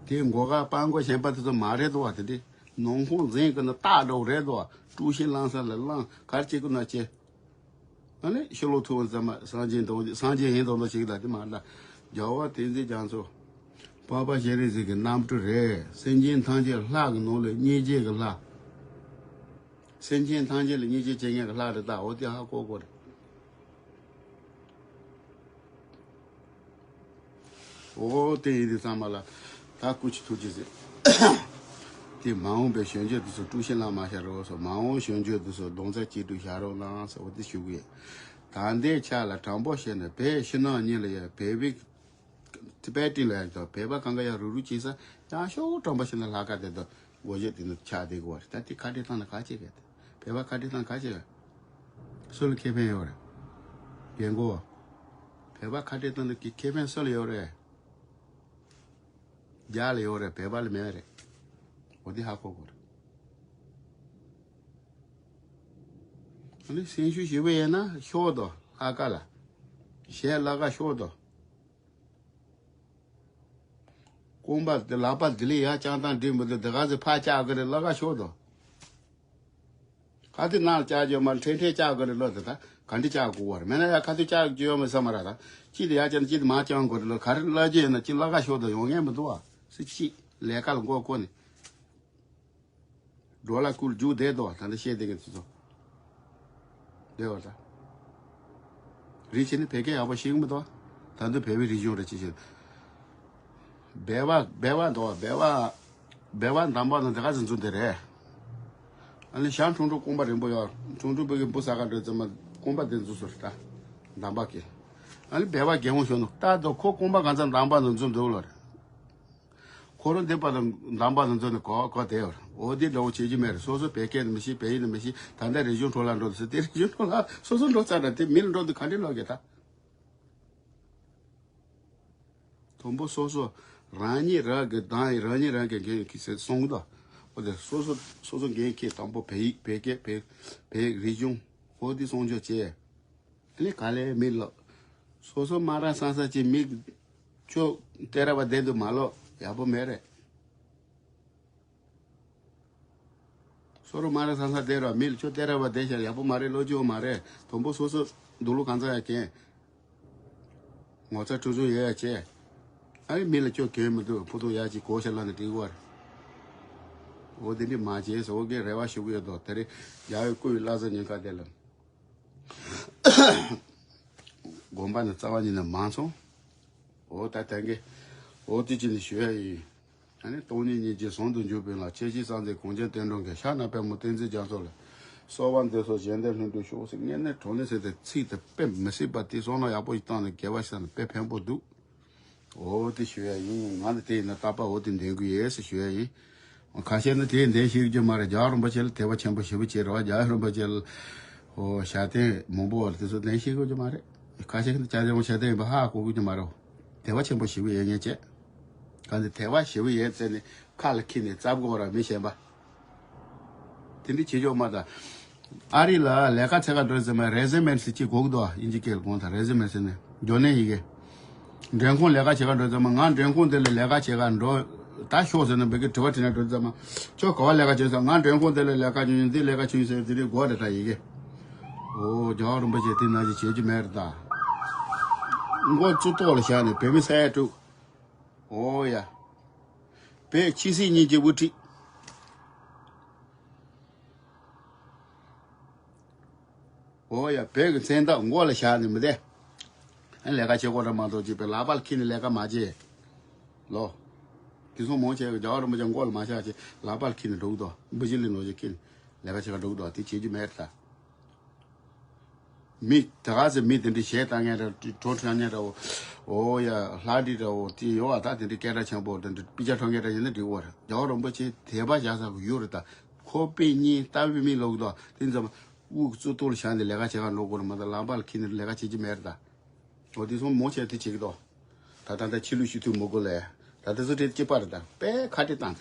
དེ་མགོ་སྐག་སྤྲང་པོ་གཞན་པ་དེ་ཚོ་མ་རེད་དོ་བ། དེ་འདྲའི་ནང་ཁོང་འཛིན་གི་ན་སྟག་འདྲ་བོ་རེད་དོ་བ། དཀྲུག་ཤིང་ལངས་ས་ལ་ལངས། ག་རེ་བྱེད་གི་ན་བྱེད། ཨ་ནི་ཤི་ལོ་ཐུ་བ་ཙམ་མ་སངས་རྒྱས་འདྲ་བོ་སངས་རྒྱས་ཡིན་མདོག་མདོག་བྱེད་གི་ད། དེ་མ་རེད་ད། རྒྱལ་བ་བསྟན་འཛིན་རྒྱ་མཚོ་འཕགས་པ་སྤྱན་རས་གཟིགས་ཀྱི་རྣམ་སྤྲུལ་རེད། སེམས་ཅན་ཐམས་ཅད་ལྷ་གི་ནང་ལ་མཉེས་བྱེད་ཀྱི་ལྷ། སེམས་ཅན་ཐམས་ཅད་ལ་མཉེས་བྱེད་བྱེད་མཁན་གྱི་ལྷ་རེད་ད། འོ་དེ་ཧ་གོ་དགོས་རེད། འོ་དེ་ཡིན་དུས་ཚང་མ་ལ་ད་སྐུ་མཁྱེན་ཐུགས་རྗེ་གཟིགས། དེ་མ་འོངས་པའི་གཞོན་སྐྱེས་དེ་ཚོ་དཀྲུག་ཤིང་ལངས་མ་བྱ་རོགས་སོ། མ་འོངས་གཞོན་སྐྱེས་དེ་ཚོ་རྡོག་རྩ་གཅིག་སྒྲིལ་བྱ་རོགས་གནང་ཟེར་འོ་དེ་ཞུ་གི་ཡོད། ད་ལྟའི་ཆ་ལ་དྲང་པོ་བཤད་ན་བོད་ཕྱི་ནང་གཉིས་ལ་ཡང་བོད་པའི་ཊི་བེ་ཊན་ལ་ཡང་བོད་པ་གང་ག་ཡང་རུག་རུག་བྱེད་ས་ཡང་ཤོག་དྲང་པོ་བཤད་ན་ལྷག་ག་དེ་དང་འོ་བརྗོད་དེ་ནི་ཆགས་བསྡད་དགོས་པ་རེད། ད་དེ་ཁ་བྲལ་བཏང་ན་ག་བྱེད་ག་དེ་བོད་པ་ཁ་བྲལ་བཏང་ན་ག་བྱེད་ག་སུ་ལ་ཁེ་ཕན་ཡོད་རེད། རྒན་གོག་བོད་པ་ཁ་བྲལ་བཏང་ན་ཁེ་ཁེ་ཕན་སུ་ལ་ཡོད་རེད། རྒྱ་ལ་ཡོད་རེད། བོད་པ་ལ་མེད་རེད། འོ་དེ་ཧ་གོ་དགོས་རེད། ཨ་ནི་སེམས་ཤུགས་ཞེ་པོ་ཡོད་ན་ཤོག་དང་ལྷག་ག་ལ། གཞས་བླ་ག་ཤོག་དང་། རྐང་པ་དེ་ལག་པ་དེ་ལས་ཡར་བརྐྱངས་སྟངས་འགྲིག་མི་འདུག་དེ་ག་ཚོད་ཕར་བཅག་གི་རེད། བླ་ག་ཤོག་དང་། ཁ་ཐུག་ནང་ལ་བཅག་རྒྱུ་མ་ཁྲེང་ཁྲེང་བཅག་དགོས་རེད་ལོ། དེ་ད་ག་འདྲ་བཅག་དགོས་བ་རེད། མེད་ན་ཡ་ཁ་ཐུག་བཅག་རྒྱུ་ཡོད་མེད་ས་མ་ར་ད། གཅིག་དེ་ཡ་བཅག་ན་གཅིག་དེ་མར་བཅག་དགོས་རེད་ལོ། ག་རེ་བླ་རྒྱུ་ཡོད་ན་གཅིག་བླ་ག་ཤོག་དང་ཡོང་ངེས་མི་འདུག་བ། སུ་གཅིག་ལས་ཀ་ལ་མགོ་བསྐོར་ནས་འགྲོ་ལ་ཁུལ་རྒྱུག་བསྡད་འདུག་བ། ད་འདི་བཤད་བསྡད་མཁན་དེ་ཚོ་བསྡད་བ་ད། རེད་བྱས་ནས་བོད་སྐད་ཡག་པོ་ཤེས་ཀྱི་མི་འདུག་བ། ད་འདི་བོད་པའི་རིག་གཞུང་རེད་ཅེས་བཤད། སྦལ་པ་སྦལ་པ་འདུག་བ། སྦལ་པ་སྦལ་པ་འདམ་བག་ནང་དེ་ག་ཚོད་འཛུལ་བསྡད་རེད། ཨ་ནི་ཞང་ཁྲུང་ཁྲུང་རྐང་པ་རིང་པོ་ཡོད། ཁྲུང་ཁྲུང་བུ་གི་འབུ་ཟ་ག་འགྲོ་ཙམ་མ་རྐང་པ་དེ་འཛུལ་སོང་རེད་ད། འདམ་བག་གི། ཨ་ནི་སྦལ་པ་རྒན་པོ་ཞོན་ནུ་ལྟ་དུ་ཁོ་རྐང་པ་གང་ཚ་འདམ་བག་ནང་འཛུལ་འདུག་ལོ་རེད། ཁོ་རང་འདི་པ་དང་འདམ་བག་ནང་འཛུལ་ནས་གོ་གོ་དེ་ཡོད་རེད། འོ་དེ་འདྲ་བོ་བྱེད་རྒྱུ་མེད་རེད། སོ་སོ་བོད་སྐད་ནི་མི་ཤེས། བོད་ཡིག་ནི་མི་ཤེས། ད་ལྟ་རིག་གཞུང་འཕྲོ་བརླག་འགྲོ་འདུག་ཟེར། དེ་རིག་གཞུང་འཕྲོ་བརླག་སོ་སོ་འགྲོ་ཚར་ར། དེ་མི་ལ་འགྲོ་འདུག་ག་འདྲས་ལོག་གི་ད། དང་པོ་སོ་སོ་རང་ཉིད་རང་གི་གདངས་ཡིན། རང་ཉིད་རང་གི་འགན་ཁྱེར་ཟེར་གསུངས་གི་འདུག་འོ་དེ་སོ་སོ་སོ་སོ་འགན་ཁྱེར། དང་པོ་བོད་ཡིག་བོད་སྐད་བོད་བོད་རིག་གཞུང་འོ་དེ་སྲུང་སྐྱོབ་བྱས། ཨ་ནི་ག་ལེར་མི་ལ་སོ་སོ་མ་ར་སང་ས་ཅིག་མི་ཁྱོད་སྟེར་བ་བསྡད་འདུག་མ་ལོག་ཡག་པོ་མེད་རེད། སོ་རུ་མ་རེད་ས་ས་དེ་ར་མི་ལ་ཁྱོད་དེ་ར་བ་དེ་ཤར་ཡག་པོ་མ་རེད། བློ་སྐྱོ་མ་རེད། དང་པོ་སོ་སོ་འདུག་ལུགས་གང་ཚ་ཡ་མཁན། ངོ་ཚ་ཁྲུ་ཆུང་ཡོད་ཡ་བྱས། ཨ་ནི་མི་ལ་ཁྱོད་གོན་མི་འདུག་ཕུ་ཐུང་ཡ་ཅིག་གོ་ཤ་ལ་ནི་དྲི་བར། འོ་དེ་འདྲི་མ་བྱས་སོ་གི་རེ་བ་ཞུ་གི་ཡོད་དོ། དེ་རེད། རྒྱ་བའི་སྐུ་ཡི་བླ་གཟའ་ཉིན་ཁ་དེ་ལ། དགོན་པ་ནི་རྩ་བ་ཉིད་ནས་མང་སོང་། འོ་ད་ཐན་གི། འོ་དེ་ཅི་ནས་ཞུ་ཡ་ཡིན། ཨ་ནི་སྟོང་ཉིད་སྙིང་རྗེ་ཟུང་དུ་འཇུག་པའི་ལམ། ཆེ་བཞི་སངས་རྒྱས་གངས་ཅན་བསྟན་འགྲོ་མགོན། ཕྱག་ན་པདྨོ་བསྟན་འཛིན་རྒྱ་མཚོ་ལ། གསོལ་བ་འདེབས་སོ་བཞད་འདེབས་ལྷུན་གྲུབ་ཤོག་ཟེར། དངོས་གནས་དྲང་གནས་ཟེར་ཏེ་ཚིག་དེ་དཔེ་མི་སྲིད་པ་དེ་བསམ་བློ་ཡག་པོ་ཞིག་བཏང་ནས་དགེ་བ་ཞིག་བསགས་ན་དཔེ་ཕན་པོ་འདུག་འོ་དེ་ཞུ་ཡ་ཡིན། ང་ནི་དེ་ཡིན་ན་རྟག་པར་འོ་དེ་འདོན་གི་ཡོད་ཟེར་ཞུ་ཡ་ཡིན། ཁ་ཤས་ནི་དེ་འདོན་ཤེས་ཀྱི་མ་རེད། རྒྱལ་བ་རིན་པོ་ཆེ་ལ་དད་པ་ཆེན་པོ་ཞེ་པོ་བྱེད་རེད་བ། རྒྱལ་བ་རིན་པོ་ཆེ་ལ་ཧོ་ཞལ་བསྟན་མང་པོ་བ་དེ་ཚོ་འདོན་ཤེས་ཀྱི་མ་རེད། ཁ་ཤས་ནི་བྱ་བྱ་བྱ་བསྟན་ཡིན་པ་ཧ་གོ་གི་མ་རེད། དད་པ་ཆེན་པོ་ཞེ་པོ་ཡོད་ངེས་བྱས། གང་དེ་དད་པ་ཞེ་པོ་ཡོད་ཟེར་ནས་ཁ་ལ་འཁྱེར་ནས་རྩབ་དགོས་ར་མི་གཞན་པ། དེ་འདྲ་བྱེད་ཆོག་མ་ད། ཨ་རི་ལ་ལས་ཀ་བྱེད་ག་འགྲོ་ཙམ་མ་resume་ཟེར་གཅིག་དགོས་ཀྱི་འདུག་ཨིན་ཇི་སྐད་ལ་དགོངས་དག resume་ཟེར་ནས་འབྱོར་ནས་ཡི་གེ། མགྲོན་ཁང་ལས་ཀ་བྱེད་ག་འགྲོ་ཙམ་མ་ང་མགྲོན་ཁང་དེ་ལ་ལས་ཀ་བྱེད་ག་འགྲོ། ད་ཤོག་ཟེར་ནས་བོད་སྐད་དྲི་བ་དྲིས་ན་འགྲོ་ཙམ་མ། ཁྱོད་ག་བ་ལས་ཀ་བྱེད་ས། ང་མགྲོན་ཁང་དེ་ལ་ལས་ཀ་བྱེད་ཡིན། འདི་ལས་ཀ་བྱེད་ཡིན་ཟེར་དེ་རིགས་དགོས་རེད་ད་ཡི་གེ། ཨོ་རྒྱལ་བ་རིན་པོ་ཆེ་དེ་ན་ཞིག་བྱེད་རྒྱུ་མེད་རེད་ད། མགོ་གཙུག་ཏོར་ལ་བཞག་ནས་བོད་མི་ས་ཡ་དྲུག་ཨོ་ཡ། བོད་ཆོས་སྲིད་གཉིས་ཀྱི་དབུ་ཁྲིད། ཨོ་ཡ། བོད་ཀྱི་མཚན་རྟགས་མགོ་ལ་བཞག་ནས་མི་བསྡད། ཨ་ལས་ཀ་བྱེད་དགོས་ར་མ་གཏོགས་ཅིག་པའི་ལག་པ་ལ་འཁྱེར་ནས་ལས་ཀ་མ་བྱེད། ལོ། དེ་ཚོ་མང་ཆེ་གི་རྒྱལ་བ་རིན་པོ་ཆེ་མགོ་ལ་མ་བཞག་ཅིག་ལག་པ་ལ་འཁྱེར་ནས་འགྲོ་གི་འདུག་འབུ་ཞི་ལི་ནོར་ཅིག་འཁྱེར་ནས་ལས་ཀ་བྱེད་ག་འགྲོ་གི་འདུག་དེ་བྱེད་རྒྱུ་མེད་ད། མི་ད་ག་ཚོད་མི་དེ་འདྲ་གཞས་བཏང་མཁན་ར་བྲོ་འཁྲབ་མཁན་ར་འོ་ཡ་ལྷ་འདྲེ་ར་འོ་དེ་ཡོད་བ་ད་དེ་འདྲ་སྐད་གྲགས་ཆེན་པོ་དེ་འདྲ་དཔེ་ཆ་འཁྲབ་མཁན་ར་ཡིན་ན་འགྲིག་གོ་ར། རྒྱལ་བ་རིན་པོ་ཆེ་དད་པ་བཞག་ས་གི་ཡུལ་རེད་ད། ཁོ་དཔེ་རྙིང་ལྟ་བུའི་མི་ལོག་གི་འདུག་དེ་ཙམ་དབུ་གཙུག་ཏོར་ལ་བཞག་ནས་ལས་ཀ་བྱེད་ག་འགྲོ་དགོས་ར་མ་གཏོགས་ལག་པ་ལ་འཁྱེར་ནས་ལས་ཀ་བྱེད་ཀྱི་མེད་རེད་ད། འོ་དེ་ཚོ་མང་ཆེ་དེ་བྱེད་ཀྱི་འདུག་ད་ལྟ་ད་ཕྱི་ལུགས་ཞུ་ཐུབ་མི་དགོས་ལས། ད་ལྟ་ཚོ་དེ་སྐྱིད་པ་རེད་ད། དཔེ་ཁ་བྲལ་བཏང་།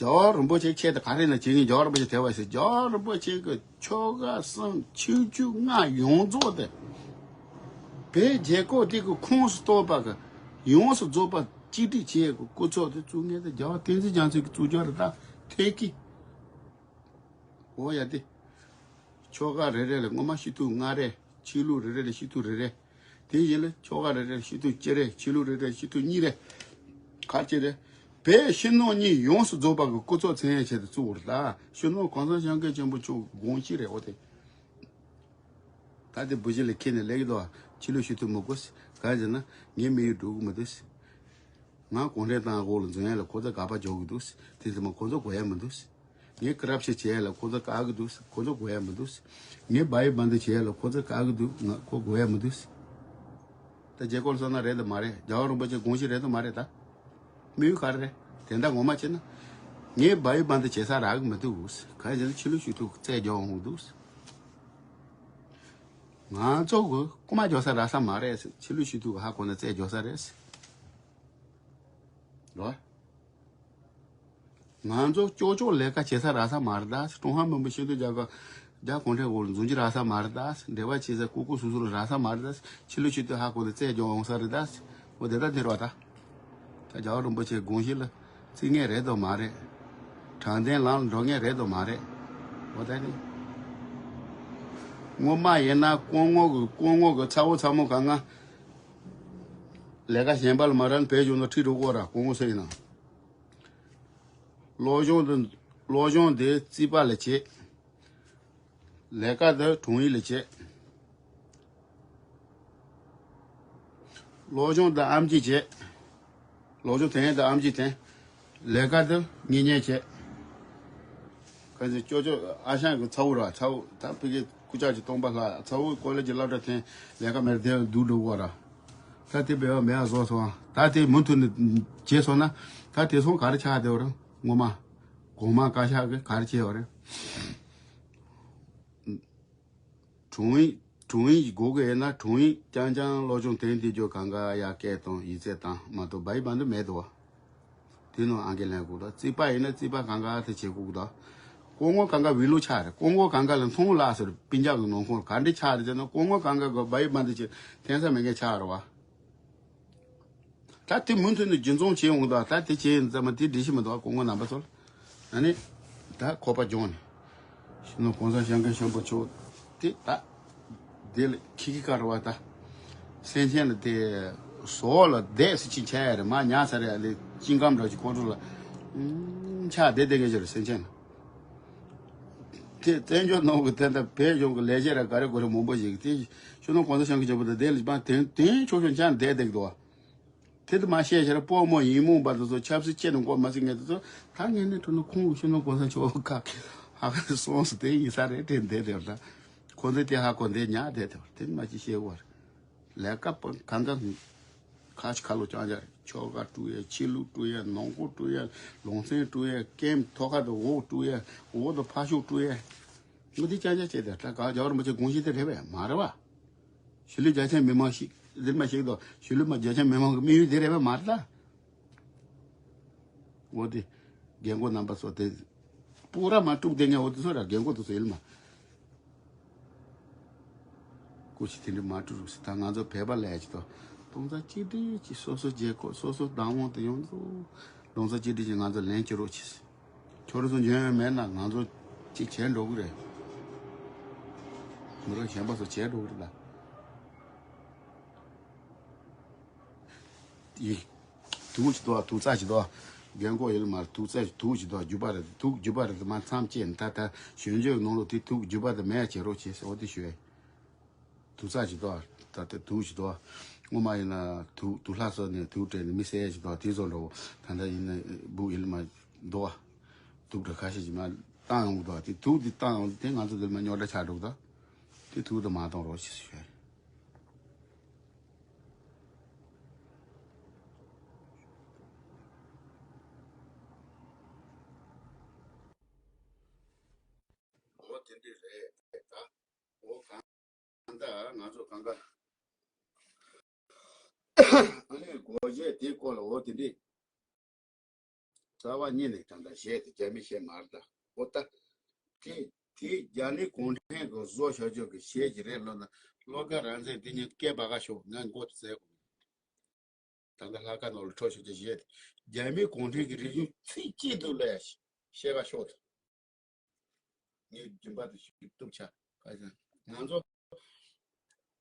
རྒྱལ་བ་རིན་པོ་ཆེ་ཁྱེད་དེ་ག་རེ་ན་བྱེད་ངེས། རྒྱལ་བ་རིན་པོ་ཆེ་དེ་བ་ཞིག་རྒྱལ་བ་རིན་པོ་ཆེ་གི་ཆོ་ག་གསུམ་ཆོས་བརྒྱུད་ལྔ་ཡོངས་རྫོགས་དེ། བོད་རྒྱལ་ཁབ་དེ་གི་ཁོངས་སུ་གཏོགས་པ་གི་ཡོངས་སུ་རྫོགས་པ་གཅིག་སྒྲིལ་བྱེད་གི་སྐུ་ཚབ་དེ་བཙུགས་མཁན་དེ་རྒྱལ་བ་བསྟན་འཛིན་རྒྱ་མཚོ་གི་བཙུགས་རྒྱུ་རེད་ད། ཐད་ཀི། འོ་ཡ་དེ། ཆོ་ག་རེ་རེ་ལ་སྔོན་མ་སྤྱི་འཐུས་ལྔ་རེ། ཆོས་ལུགས་རེ་རེ་ལ་སྤྱི་འཐུས་རེ་རེ། དེ་བཞིན་ལ་ཆོ་ག་རེ་རེ་ལ་སྤྱི་འཐུས་གཅིག་རེ། ཆོས་ལུགས་རེ་རེ་ལ་སྤྱི་འཐུས་གཉིས་རེ། ག་རེ་བྱས་རེད། བོད་ཕྱི་ནང་གཉིས་ཡོངས་སུ་རྫོགས་པ་གི་སྐུ་ཚབ་མཚོན་ཡས་ཆེད་དུ་བཙུགས་པ་རེད་ད། སྤྱི་ནོར་གོང་ས་སྐྱབས་མགོན་ཆེན་པོ་མཆོག་དགོངས་གཞི་རེད། འོ་དེ། ད་དེ་བུ་གཞི་ལ་ཁྱེར་ནས་སླེབས་ཀྱི་འདུག་ཕྱི་ལོགས་ཞུ་ཐུབ་མི་དགོས། གང་ཟེར་ན་ངའི་དམིགས་ཡུལ་འགྲུབ་ཀྱི་མི་འདུག་ང་གུང་ཁྲན་ཏང་འོག་ལ་འཛུལ་ཡ་ལ་ཁོ་ཚོ་དགག་པ་རྒྱག་གི་འདུག་དེ་ཚོ་མ་ཁོ་ཚོ་དགོས་ཡ་མི་འདུག་ངས་ཀི་རབ་ཤན་བྱེད་ཡ་ལ་ཁོ་ཚོ་དགག་གི་འདུག་ཁོ་ཚོ་དགོས་ཡ་མི་འདུག་ངས་བ་ཡི་བན་དུ་བྱེད་ཡ་ལ་ཁོ་ཚོ་དགག་གི་འདུག་ང་ཁོ་དགོས་ཡ་མི་འདུག་ད་རྒྱལ་སྐོར་སོང་ན་རེད་དམ་མ་རེད། རྒྱལ་བ་རིན་པོ་ཆེ་དགོངས་གཞི་རེད་དམ་མ་རེད་ད། དམིགས་ཡུལ་ག་རེ་རེད། དེ་འདྲ་ངོ་མ་བྱས་ན། ངས་བ་ཡི་བན་དུ་བྱེད་ས་རག་གི་མི་འདུག་གང་ཡིན་ན་ཕྱི་ལོགས་ཞུ་ཐུབ་རྩད་རྒྱག་འོང་གི་འདུག་ང་ཚོ་གི་རྐུ་མ་རྒྱག་ས་རག་ས་མ་རེད། ཕྱི་ལོགས་ཞུ་ཐུབ་ཧ་གོ་ན་རྩད་རྒྱག་ས་རེད། རོ། ང་ཚོ་ཅོག་ཅོག་ལས་ཀ་བྱེད་ས་རག་ས་མ་རེད་ད། ཀྲུང་ཧྭ་མི་དམངས་སྤྱི་མཐུན་རྒྱལ་ཁབ་རྒྱ་གུང་ཁྲན་འོག་ལ་འཛུལ་རྒྱུ་རག་ས་མ་རེད་ད། འབྲེལ་བ་བྱེད་ས་ཀུ་ཀུ་སུ་སུ་ལ་རག་ས་མ་རེད་ད། ཕྱི་ལོགས་ཕྱི་ཐོག་ཧ་གོ་ལ་རྩད་རྒྱག་འོང་ས་རེད་ད། འོ་དེ་ལྟར་འདིར་བ་ད། ད་རྒྱལ་བ་རིན་པོ་ཆེ་དགོངས་གཞི་ལ་བརྩི་ངེས་རེད་དོ་མ་རེད། དྲང་བདེན་ལམ་ལ་འགྲོ་ངེས་རེད་དོ་མ་རེད། འོ་ད་ནི། སྔོན་མ་ཡིན་ན་སྐུ་ངོ་གི་སྐུ་ངོ་གི་ཚ་བོ་ཚ་མོ་གང་ང་། ལས་ཀ་གཞན་པ་ལ་མ་རན་བེད་སྦྱོང་དང་ཁྲིད་འགྲོ་གོ་ར་སྐུ་ངོ་སུ་ཡིན་ན། སློབ་སྦྱོང་དེ་སློབ་སྦྱོང་དེ་རྩིས་པ་ལ་བྱེད། ལས་ཀ་དེ་དྲུང་ཡིག་ལ་བྱེད། སློབ་སྦྱོང་དེ་ཨེམ་ཆི་བྱེད། སློབ་སྦྱོང་དེ་ཡན་དེ་ཨེམ་ཆི་དེ། ལས་ཀ་དེ་ངེས་ཉེས་བྱེད། ཁ་ཅིག་ཅོ་ཅོ་ཨ་ཞང་གི་ཚ་བོ་ར་ཚ་བོ་ད་ཕ་གི་སྐུ་ཅག་གི་སྟོང་པ་ལྷ་ཚ་བོ་ཀོ་ལེ་གི་སློབ་གྲྭ་དེ་ལས་ཀ་མེད་དེ་སྡུག་འགྲོ་གོ་ར། ད་དེ་བེ་བ་མེ་ཨ་བཟོ་སོང་། ད་དེ་མུ་མཐུད་ནས་བྱས་སོང་ན་ད་དེ་སོང་ག་རེ་ཆགས་བསྡད་པ་རེད་ངོ་མ། གོང་མ་བཀའ་ཤག་གིས་ག་རེ་བྱས་པ་རེད། དྲུང་ཡིག་དྲུང་ཡིག་དགོས་ཀྱི་ཡོད་ན་དྲུང་ཡིག་རྐྱང་རྐྱང་སློབ་སྦྱོང་དེང་དུས་སྐྱོ་གང་ག་ཡར་སྐད་གཏོང་ཡིག་ཚད་བཏང་མ་གཏོགས་བ་ཡིག་བ་འདི་མེད་དོ། དེ་ནང་ཨང་ཀི་ལེན་དགོས་དོ། རྩིས་པ་ཡིན་ན་རྩིས་པ་གང་ག་དེ་བྱེད་དགོས་དོ། སྐུ་ངོ་གང་ག་བི་ལུ་ཆགས་རེད། སྐུ་ངོ་གང་ག་ལ་མཐོང་ལགས་ཟེར་སྤུན་ཀྱག་གི་ནང་ཁོངས་ག་འདྲ་ཆགས་རེད་ཟེར་ན་སྐུ་ངོ་གང་ག་གི་བ་ཡིག་བ་འདི་ཆེ་འཐེན་ས་མེད་མཁན་ཆགས་རེད་བ། ད་དེ་མུ་མཐུད་ནས་རྒྱུན་འཛོམས་བྱས་འོང་དང་ད་དེ་བྱས་ཡིན་ཙམ་མ་དེ་འགྲིག་ཤི་མི་འདུག་སྐུ་ངོ་རྣམ་པ་ཚོ་ལ། ཨ་ནི། ད་ཁོག་པ་སྦྱོང་ནས། ཕྱི་ནང་གོང་ས་སྐྱབས་མགོན་ཆེན་པོ་མཆོག་དེ་ད། དེ་ལ་ཁི་ཁི་ཁ་ར་བ་ད། སེམས་ཅན་ལ་དེ། ཟོག་ལ་བསྡད་སུ་ཅིག་ཆ་ཡ་རེད་མ་ཉག་ཚ་རེད་ཨ་ལེ་ཅིང་ཀམ་འདྲ་ཅིག་ཁོ་ཚོ་ལ། ཨུམ། ཆགས་བསྡད་བསྡད་མཁན་ཅིག་རེད་སེམས་ཅན་ལ། དེ་བཙན་བྱོལ་ནང་གི་དེ་འདྲ་བོད་གཞུང་གི་ལས་བྱེད་ར་ག་རེ་གོ་རེ་མང་པོ་ཞིག་གིས་དེ་ཕྱི་ནང་གོང་ས་སྐྱབས་མགོན་ཆེན་པོ་དང་དེ་ལ་མ་དེང་དེང་ཆོག་ཆོག་ཆགས་བསྡད་བསྡད་ཀྱི་འདུག་བ། དེ་དུ་མ་བཤད་ཤར་སྤོ་མོ་ཡིན་མོ་པ་དུ་ཚོ་ཆབ་སྲིད་ཆེད་དུ་འགོ་མ་ཚིག་ངེས་དུ་ཚོ་ད་ངས་ནི་ཁྲོ་ནི་ཁོང་གི་ཤུ་ནོ་གོ་ས་ཆོ་ཁ་ཧ་ཁ་སོང་སུ་དེ་ཡིན་ས་རེད་དྲན་བསྡད་དེ་ད་ཁོ་ཚོས་དེ་ཧ་གོ་འདེད་ཉག་བསྡད་དེ་དེ་མ་ཅི་བཤད་བར་ལས་ཀ་པ་གང་ག་ཁ་ཆ་ཁ་ལོ་ཅང་ཅང་ཆོ་ག་སྤྲུ་ཡ་ཆི་ལུ་སྤྲུ་ཡ་ནང་ཁོ་སྤྲུ་ཡ་ལོང་ཚན་སྤྲུ་ཡ་ཀེམ་ཐོ་ཁ་དུ་འོག་སྤྲུ་ཡ་འོག་དུ་ཕ་ཤོག་སྤྲུ་ཡ་ངོ་དེ་ཅང་ཅང་བྱས་དེ་ད་ག་རྒྱ་བར་མ་ཆེ་དགོངས་ཤིག་དེ་རེད་བས་མ་རེད་བ། ཞི་ལུ་རྒྱ་ཆེན་མི་མང་ཞིག་འདིར་མ་ཞིག་དང་ཞི་ལུ་མ་རྒྱ་ཆེན་མི་མང་གི་དམིགས་ཡུལ་དེ་རེད་བས་མ་རེད་ད། འོ་དེ། རྒན་གོག་རྣམ་པ་ཚོ་དེ། སྤུ་ར་མ་དཀྲུག་དེ་ངས་འོ་དེ་ཚོ་ར་རྒན་གོག་དེ་ཚོ་ཡིན་མ། ཀུ་ཤི་དེ་འདྲ་མ་དཀྲུག་རུག་སི་ད་ང་ཚོ་བོད་པ་ལས་ཀྱི་དོ། གདོང་རྩ་གཅིག་སྒྲིལ་གྱིས་སོ་སོ་རྒྱལ་ཁབ་སོ་སོ་བདག་དབང་དུ་ཡོང་ཚོ། གདོང་རྩ་གཅིག་སྒྲིལ་གྱིས་ང་ཚོ་ལན་སྐྱོ་རོགས་གྱིས། ཁྱོད་རང་ཚོ་འཇོན་ཡོད་མེད་ན་ང་ཚོ་གཅིག་བྱས་འགྲོ་གི་རེད། མི་རོ་གཞན་པ་ཚོ་བྱས་འགྲོ་གི་རེད་ལ། ཡིག་དུག་ཅི་དོ་དུག་རྩ་ཅི་དོ། རྒན་གོག་ཡིན་ལ་མར་དུག་རྩ་དུག་ཅི་དོ་རྒྱུ་པ་རེད་དུག་རྒྱུ་པ་རེད་མ་མཚམས་བཅད་ད་ད་གཞོན་གཞོན་ནང་ལོ་དེ་དུག་རྒྱུ་པ་དེ་མེད་བྱེད་རོགས་བྱེད་ཟེར་འོ་དེ་ཞུ་ཡ། དུག་རྩ་ཅི་དོ་ད་ད་དུག་ཅི་དོ། སྔོན་མ་ཡིན་ན་དུག་དུག་ལྷ་སོ་ནས་དུག་སྤྲད་ནས་མི་བསད་ཡ་ཅི་དོ་དེ་ཚོ་འགྲོ་ད་ད་ཡིན་ན་སྦུག་ཡིན་ལ་མ་དོ། དུག་འདྲ་ཁ་ཤས་ཅི་མ་བཏང་ཡོང་གི་དོ་དེ་དུག་དེ་བཏང་ཡོང་དེ་ང་ཚོ་དེ་མ་རྙོག་དྲ་ཆགས་འགྲོ་གི་དོ། དེ་དུག་དེ་མ་གཏོང་རོགས་བྱེད་ཞུ་ཡ། འོ་དེ་འདྲ་རེད་ད། འོ་གང་ལྟར་ང་ཚོ་གང་ག་ཨ་ནི་སྒོ་འབྱེད་དེ་སྐོར་ལ་འོ་དེ་འདྲ། རྩ་བ་ཉིད་ནས་ད་ལྟ་བཤད་དེ་རྒྱ་མི་བཤད་མ་རེད་ད། འོ་ད། དེ་དེ་རྒྱ་ནི་གུང་ཁྲན་གི་བཟོ་བྱ་ཆོག་གི་བཤད་ཀྱི་རེད་ལོ་ན་བློ་དགའ་རང་བཙན་དེ་ཉིད་སྐད་པ་ག་ཤོག་ང་མགོ་དུ་ཟས་གོ། ད་ལྟ་ལྷ་ཁ་ནང་ལ་འཕྲོ་ཤོག་ཅེས་བཤད་དེ་རྒྱ་མི་གུང་ཁྲན་གི་རིག་གཞུང་ཚིག་གཅིག་ཏུ་ལས་བཤད་ག་ཤོག་ད། ངས་རྒྱུན་པ་དུ་ཞིག་གཏུག་ཆ་ག་ཟེར་ང་ཚོ།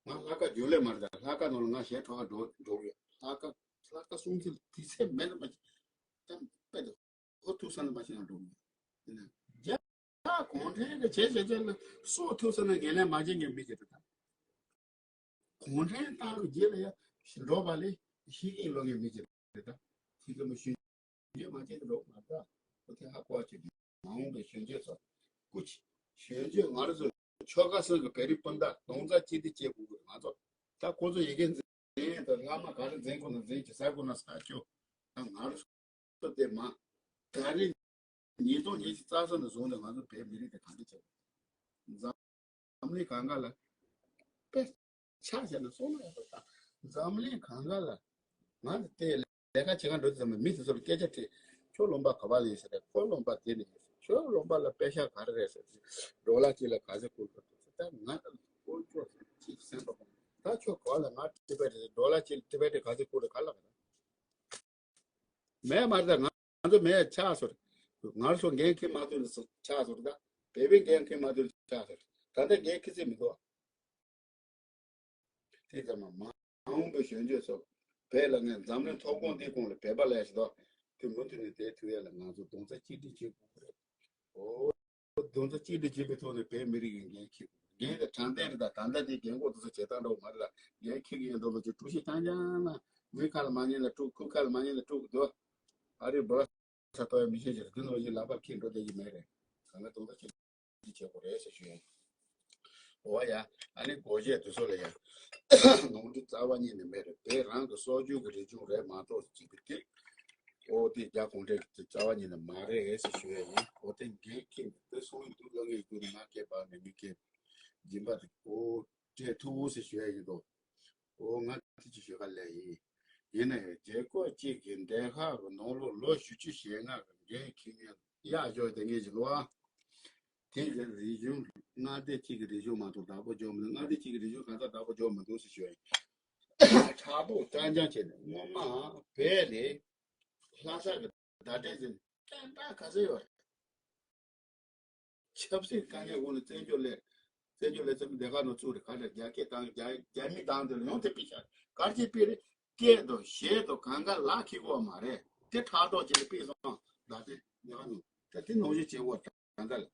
ང་ལྷ་ཁ་རྒྱུན་ལས་མ་རེད་ད་ལྷ་ཁ་ནང་ལ་ང་གཞས་འཁྲབ་ག་འགྲོ་འགྲོ་གི་ཡོད་ལྷ་ཁ་ལྷ་ཁ་སྲུང་བརྩི་ལ་དུས་ཚོད་མེད་ན་མ་ཅི་ད་དཔེ་དུ་ཧོ་ཐུག་ས་ན་མ་ཅི་ང་འགྲོ་གི་ཡོད་ཡིན་ན་རྒྱ་གུང་ཁྲན་གྱི་བྱས་བྱས་བྱས་ལ་སྲོག་ཐུག་ས་ན་འགན་ལེན་མ་བྱེད་མཁན་མི་ཅི་རེད་ད། གུང་ཁྲན་ཏང་གི་རྗེས་ལ་ཡ་ཞིག་འགྲོ་བ་ལས་ཤི་གིན་ལོ་ངན་མི་ཅི་རེད་ད། ཁྱི་ཀ་མོ་ཤུན་རྗེས་མ་བྱེད་དུ་འགྲོ་མ་ད། ཁོ་ཐེ་ཧ་གོ་བ་ཆེ་གི་མ་འོངས་པའི་གཞོན་སྐྱེས་ཚོ་སྐུ་མཁྱེན། གཞོན་སྐྱེས་ང་རང་ཚོ་ཆོལ་ཁ་གསུམ་གྱི་བོད་རིགས་སྤུན་ཟླ་གདོང་རྩ་གཅིག་སྒྲིལ་བྱེད་དགོས་ཀྱི་རེད་ང་ཚོ། ད་ཁོ་ཚོ་ཡི་གེ་འཛིན་དང་བླ་མ་ག་རེ་འཛིན་དགོས་ན་འཛིན་གྱི་ཟ་དགོས་ན་ཟ་ཆོག་ད་ང་རང་ཚོ་དེ་མ་ད་རེས་ཉིས་སྟོང་ཉི་ཤུ་རྩ་གསུམ་ནས་བཟུང་ནས་ང་ཚོ་བོད་མི་རིགས་དེ་ག་འདྲ་བྱེད་དགོས། འཛམ་གླིང་གང་ག་ལ་དཔེ་ཆ་བཞག་ན་སོང་ན་ཡག་པོ་ད་འཛམ་གླིང་གང་ག་ལ་ང་ཚོ་དེ་ལས་ཀ་བྱེད་ག་འགྲོ་དུས་ཙམ་པ་མི་དེ་ཚོ་ལ་སྐད་ཆ་དྲིས། ཁྱོད་ལུང་པ་ག་པ་ལ་ཡིན་ཟེར་རེད། ཁོ་ལུང་པ་དེ་ལ་ཡིན་ཟེར། ཁྱོད་ལུང་པ་ལ་པེ་ཤ་ག་རེ་རེད་ཟེར། ཌོ་ལར་གཅིག་ལ་ག་ཚོད་བསྐུར་དགོས་ཟེར། ད་ང་ལ་དཀོན་མཆོག་གཅིག་གསན་པ་ད་ཁྱོད་ག་ལ་ང་ཊི་བེ་ཊི་ཌོ་ལར་གཅིག་ཊི་བེ་ཊི་ག་ཚོད་བསྐུར་རེད་ག་ལ་ག་ལ། མེད་མ་རེད་ང་ཚོ་མེད་ཆགས་སོང་། ང་ཚོ་འགན་འཁྱེར་མ་ཐུབ་ནས་ཆགས་སོང་རེད་ད། བོད་པའི་འགན་འཁྱེར་མ་ཐུབ་ནས་ཆགས་སོང་རེད། ད་ལྟ་འགན་འཁྱེར་སྲིད་མི་འདུག་དེ་ཙམ་མ་མ་འོངས་པའི་གཞོན་སྐྱེས་ཚོ་བོད་ལ་ངས་འཛམ་གླིང་ཐོབ་ཁོངས་འདིའི་ཁོངས་ལ་བོད་པ་ལས་ཞེ་དྲག་དེ་མུ་མཐུད་ནས་བསྡད་ཐུབ་ཡ་ལ་ང་ཚོ་གདོང་རྩ་གཅིག་སྒྲིལ་བྱེད་དགོས་ཀྱི་རེད། འོ། གདོང་རྩ་གཅིག་སྒྲིལ་བྱེད་པའི་ཐོག་ནས་བོད་མི་རིགས་ཀྱི་འགན་འཁྱེར་དགོས། འགན་དེ་དྲང་བདེན་རེད་ད། ད་ལྟ་དེ་རྒན་གོག་དེ་ཚོ་བྱེད་སྟངས་འདྲ་བོ་མ་རེད་ད། འགན་འཁྱེར་གྱི་ཡིན་འདུག་ལོ་ཅིག་དཀྲུག་ཤིང་རྐྱང་རྐྱང་ན་མི་ཁ་ལ་མ་ཉན་ལ་དཀྲུག་ཁུ་ཁ་ལ་མ་ཉན་ལ་དཀྲུག་འདུག་ཨ་རི་འབོ་ལ་ས་ཐོ་ཡ་མི་ཤེས་ཅིག་རེད། དེ་ནང་བཞིན་ལག་པ་འཁྱེར་འགྲོ་བསྡད་ཀྱི་མེད་རེད། གང་ལ་གདོང་རྩ་གཅིག་སྒྲིལ་བྱེད་དགོས་རེད་ཟེར་ཞུ་ཡ་ཡིན། འོ་ཡ། ཨ་ནི་སྒོར་གཞས་དེ་ཚོ་ལ་ཡ། ནོར་འཁྲུལ་རྩ་བ་ཉིད་ནས་མེད་རེད། བོད་རང་གི་སྲོལ་རྒྱུན་གྱི་རིག་གཞུང་རེད་མ་གཏོགས་གཅིག་གི་ཐིག་ཨོ་དེ་རྒྱ་གུང་ཁྲན་གྱི་རྩ་བ་ཉིད་ནས་མ་རེད་ཟེར་ཞུ་ཡ་ཡིན། ཨོ་དེ་འགན་འཁྱེར་ནས་དེ་སོང་ཡིན་དུས་ལོ་ངའི་རྒྱུ་ནི་ང་སྐད་འབག་ནས་མི་སྐད་སྦྱིན་པ་དེ་ཨོ་སྤྲད་ཐུབ་ཟེར་ཞུ་ཡ་ཡིན་དོ། ཨོ་ང་དེ་ཅི་ཞུ་ག་ལས་ཡིན། ཡིན་ན་ཡང་རྒྱལ་ཁབ་གཅིག་གི་འདས་ཁག་གི་ནང་ལོགས་ལོ་བཞི་བཅུ་ཞེ་ལྔ་གི་འགན་འཁྱེར་མཁན་གཡག་ཞོག་དེ་ངས་ཞུ་ལོ་ཨ། དེ་ཡི་རིག་གཞུང་མངའ་སྡེ་གཅིག་གི་རིག་གཞུང་མ་གཏོགས་བདག་པོ་རྒྱག་མི་འདུག་མངའ་སྡེ་གཅིག་གི་རིག་གཞུང་གང་ལྟར་བདག་པོ་རྒྱག་མི་འདུག་ཟེར་ཞུ་ཡ་ཡིན། ཕྲག་དོག་རྐྱང་རྐྱང་བྱས་ནས་སྔོན་མ་བོད་ལས་ལྷ་ས་གི་བརྡ་སྤྲོད་ཟེར་སྐད་གྲགས་ག་ཚོད་ཡོད་རེད། ཆབ་སྲིད་དཀའ་ངལ་འོག་ནས་བཙན་བྱོལ་ལས་བཙན་བྱོལ་ལས་བཙན་པོ་སྡེ་ཁག་ནང་བཙུགས་རེད། ག་རེ་རྒྱ་སྐད་དང་རྒྱ་རྒྱ་མི་དང་དེ་ལ་ཡོང་དེ་ཕི་ཤ་གར་གྱི་ཕི་རེད། སྐད་དང་གཞས་དང་གང་ག་ལག་ཁྱི་གོ་མ་རེད། དེ་ཕྲག་དོག་བྱས་ནས་ཕི་སོང་ད་དེ་ཉག་ནུ་ད་དེ་ནང་བཞིན་བྱེད་འོ་ད་ད་ལ།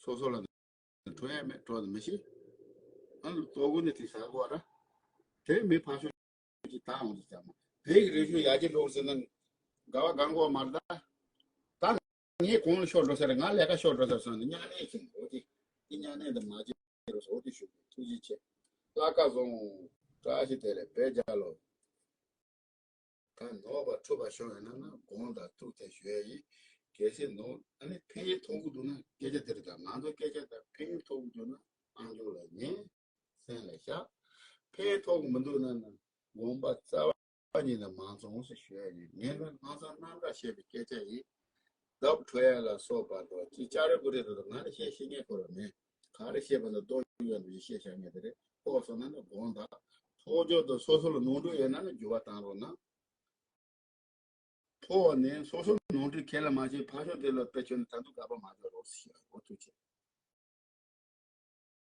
སོ་སོ་ལ་འགྲོ་ཡ་མེད་འགྲོ་ནི་མི་ཤེས། ཨ་ནི་ལྟོ་གོ་ནི་དེ་ཟ་གོ་ར། དེ་མི་ཕ་ཤོ་ ཅིག་བཏང་འོང་ཅིག་ཙམ། བོད་ཀྱི་རིག་གཞུང་ཡར་རྒྱས་འགྲོ་ཟེར་ན་དགའ་བ་དགའ་མགོ་མ་རེད་ད། ད་ངས་གོང་ལ་ཤོར་འགྲོ་ས་རེད། ང་ལས་ཀ་ཤོར་འགྲོ་ས་རེད་བསམ་ནས་སྨྱུང་གནས་ཁྱེར་འོ་དེ། དེ་སྨྱུང་གནས་འདི་མ་བརྗེད་རོགས་ཟེར་འོ་དེ་ཞུ་གི། ཐུགས་རྗེ་ཆེ། ལྷག་དཀར་བཟང་། བཀྲ་ཤིས་བདེ་ལེགས། བོད་རྒྱལ་ལོ། ད་ནོར་བ་འཁྲུལ་པ་བྱུང་ཡོད་ན་ན་དགོངས་དག་ཐུགས་ཐལ་ཞུ་ཡ་ཡིན། གལ་སྲིད་ནོར་ཨ་ནི་ཕན་ཡོན་ཐོགས་ཀྱི་འདུག་ན་སྐད་ཆ་དེ་རེད། ད་ང་ཚོ་སྐད་ཆ་ད་ཕན་ཡོན་ཐོགས་ཀྱི་འདུག་ན་ཨང་ཅོག་ལ་ཉན། སེམས་ལ་བཞག་ཕན་ཐོགས་མི་འདུག་ན་ན་དགོངས་པ་རྩ་བ་ཉིད་ནས་མ་ཚོམས་ཟེར་ཞུ་ཡ་ཡིན། ངས་ན་ལྷག་བསམ་རྣམ་དག་བྱས་པའི་སྐད་ཆ་ཡིན། བརྡབ་འཕྲོག་ཡ་ལ་སོགས་པ་དང་ཅི་ཅ་རེ་ཀུ་རེ་དང་ང་ལ་བཤད་ཤེས་མཁན་ཁོ་རང་མེད། ག་རེ་བཤད་པ་ན་རྡོ་ཡོད་ཡོད་འདུག་ཡིན་བཤད་བཞག་མཁན་དེ་རེད། ཕོག་སོང་ན་ནི་དགོངས་དག་ཐོག་ཅོག་དང་སོ་སོ་ལ་ནོར་འཁྲུལ་ཡོད་ན་ནི་འགྱུར་བ་བཏང་རོགས་གནང་། ཕོག་ནས་སོ་སོ་ནོར་འཁྲུལ་ཁས་ལེན་མ་བྱས་ཕར་ཕྱོགས་དེ་ལ་དཔེ་ཆོས་ནི་ད་དུང་དགག་པ་མ་འཇོག་རོགས་ཞེས་འོ་ཐུགས་རྗེ་ཆེ།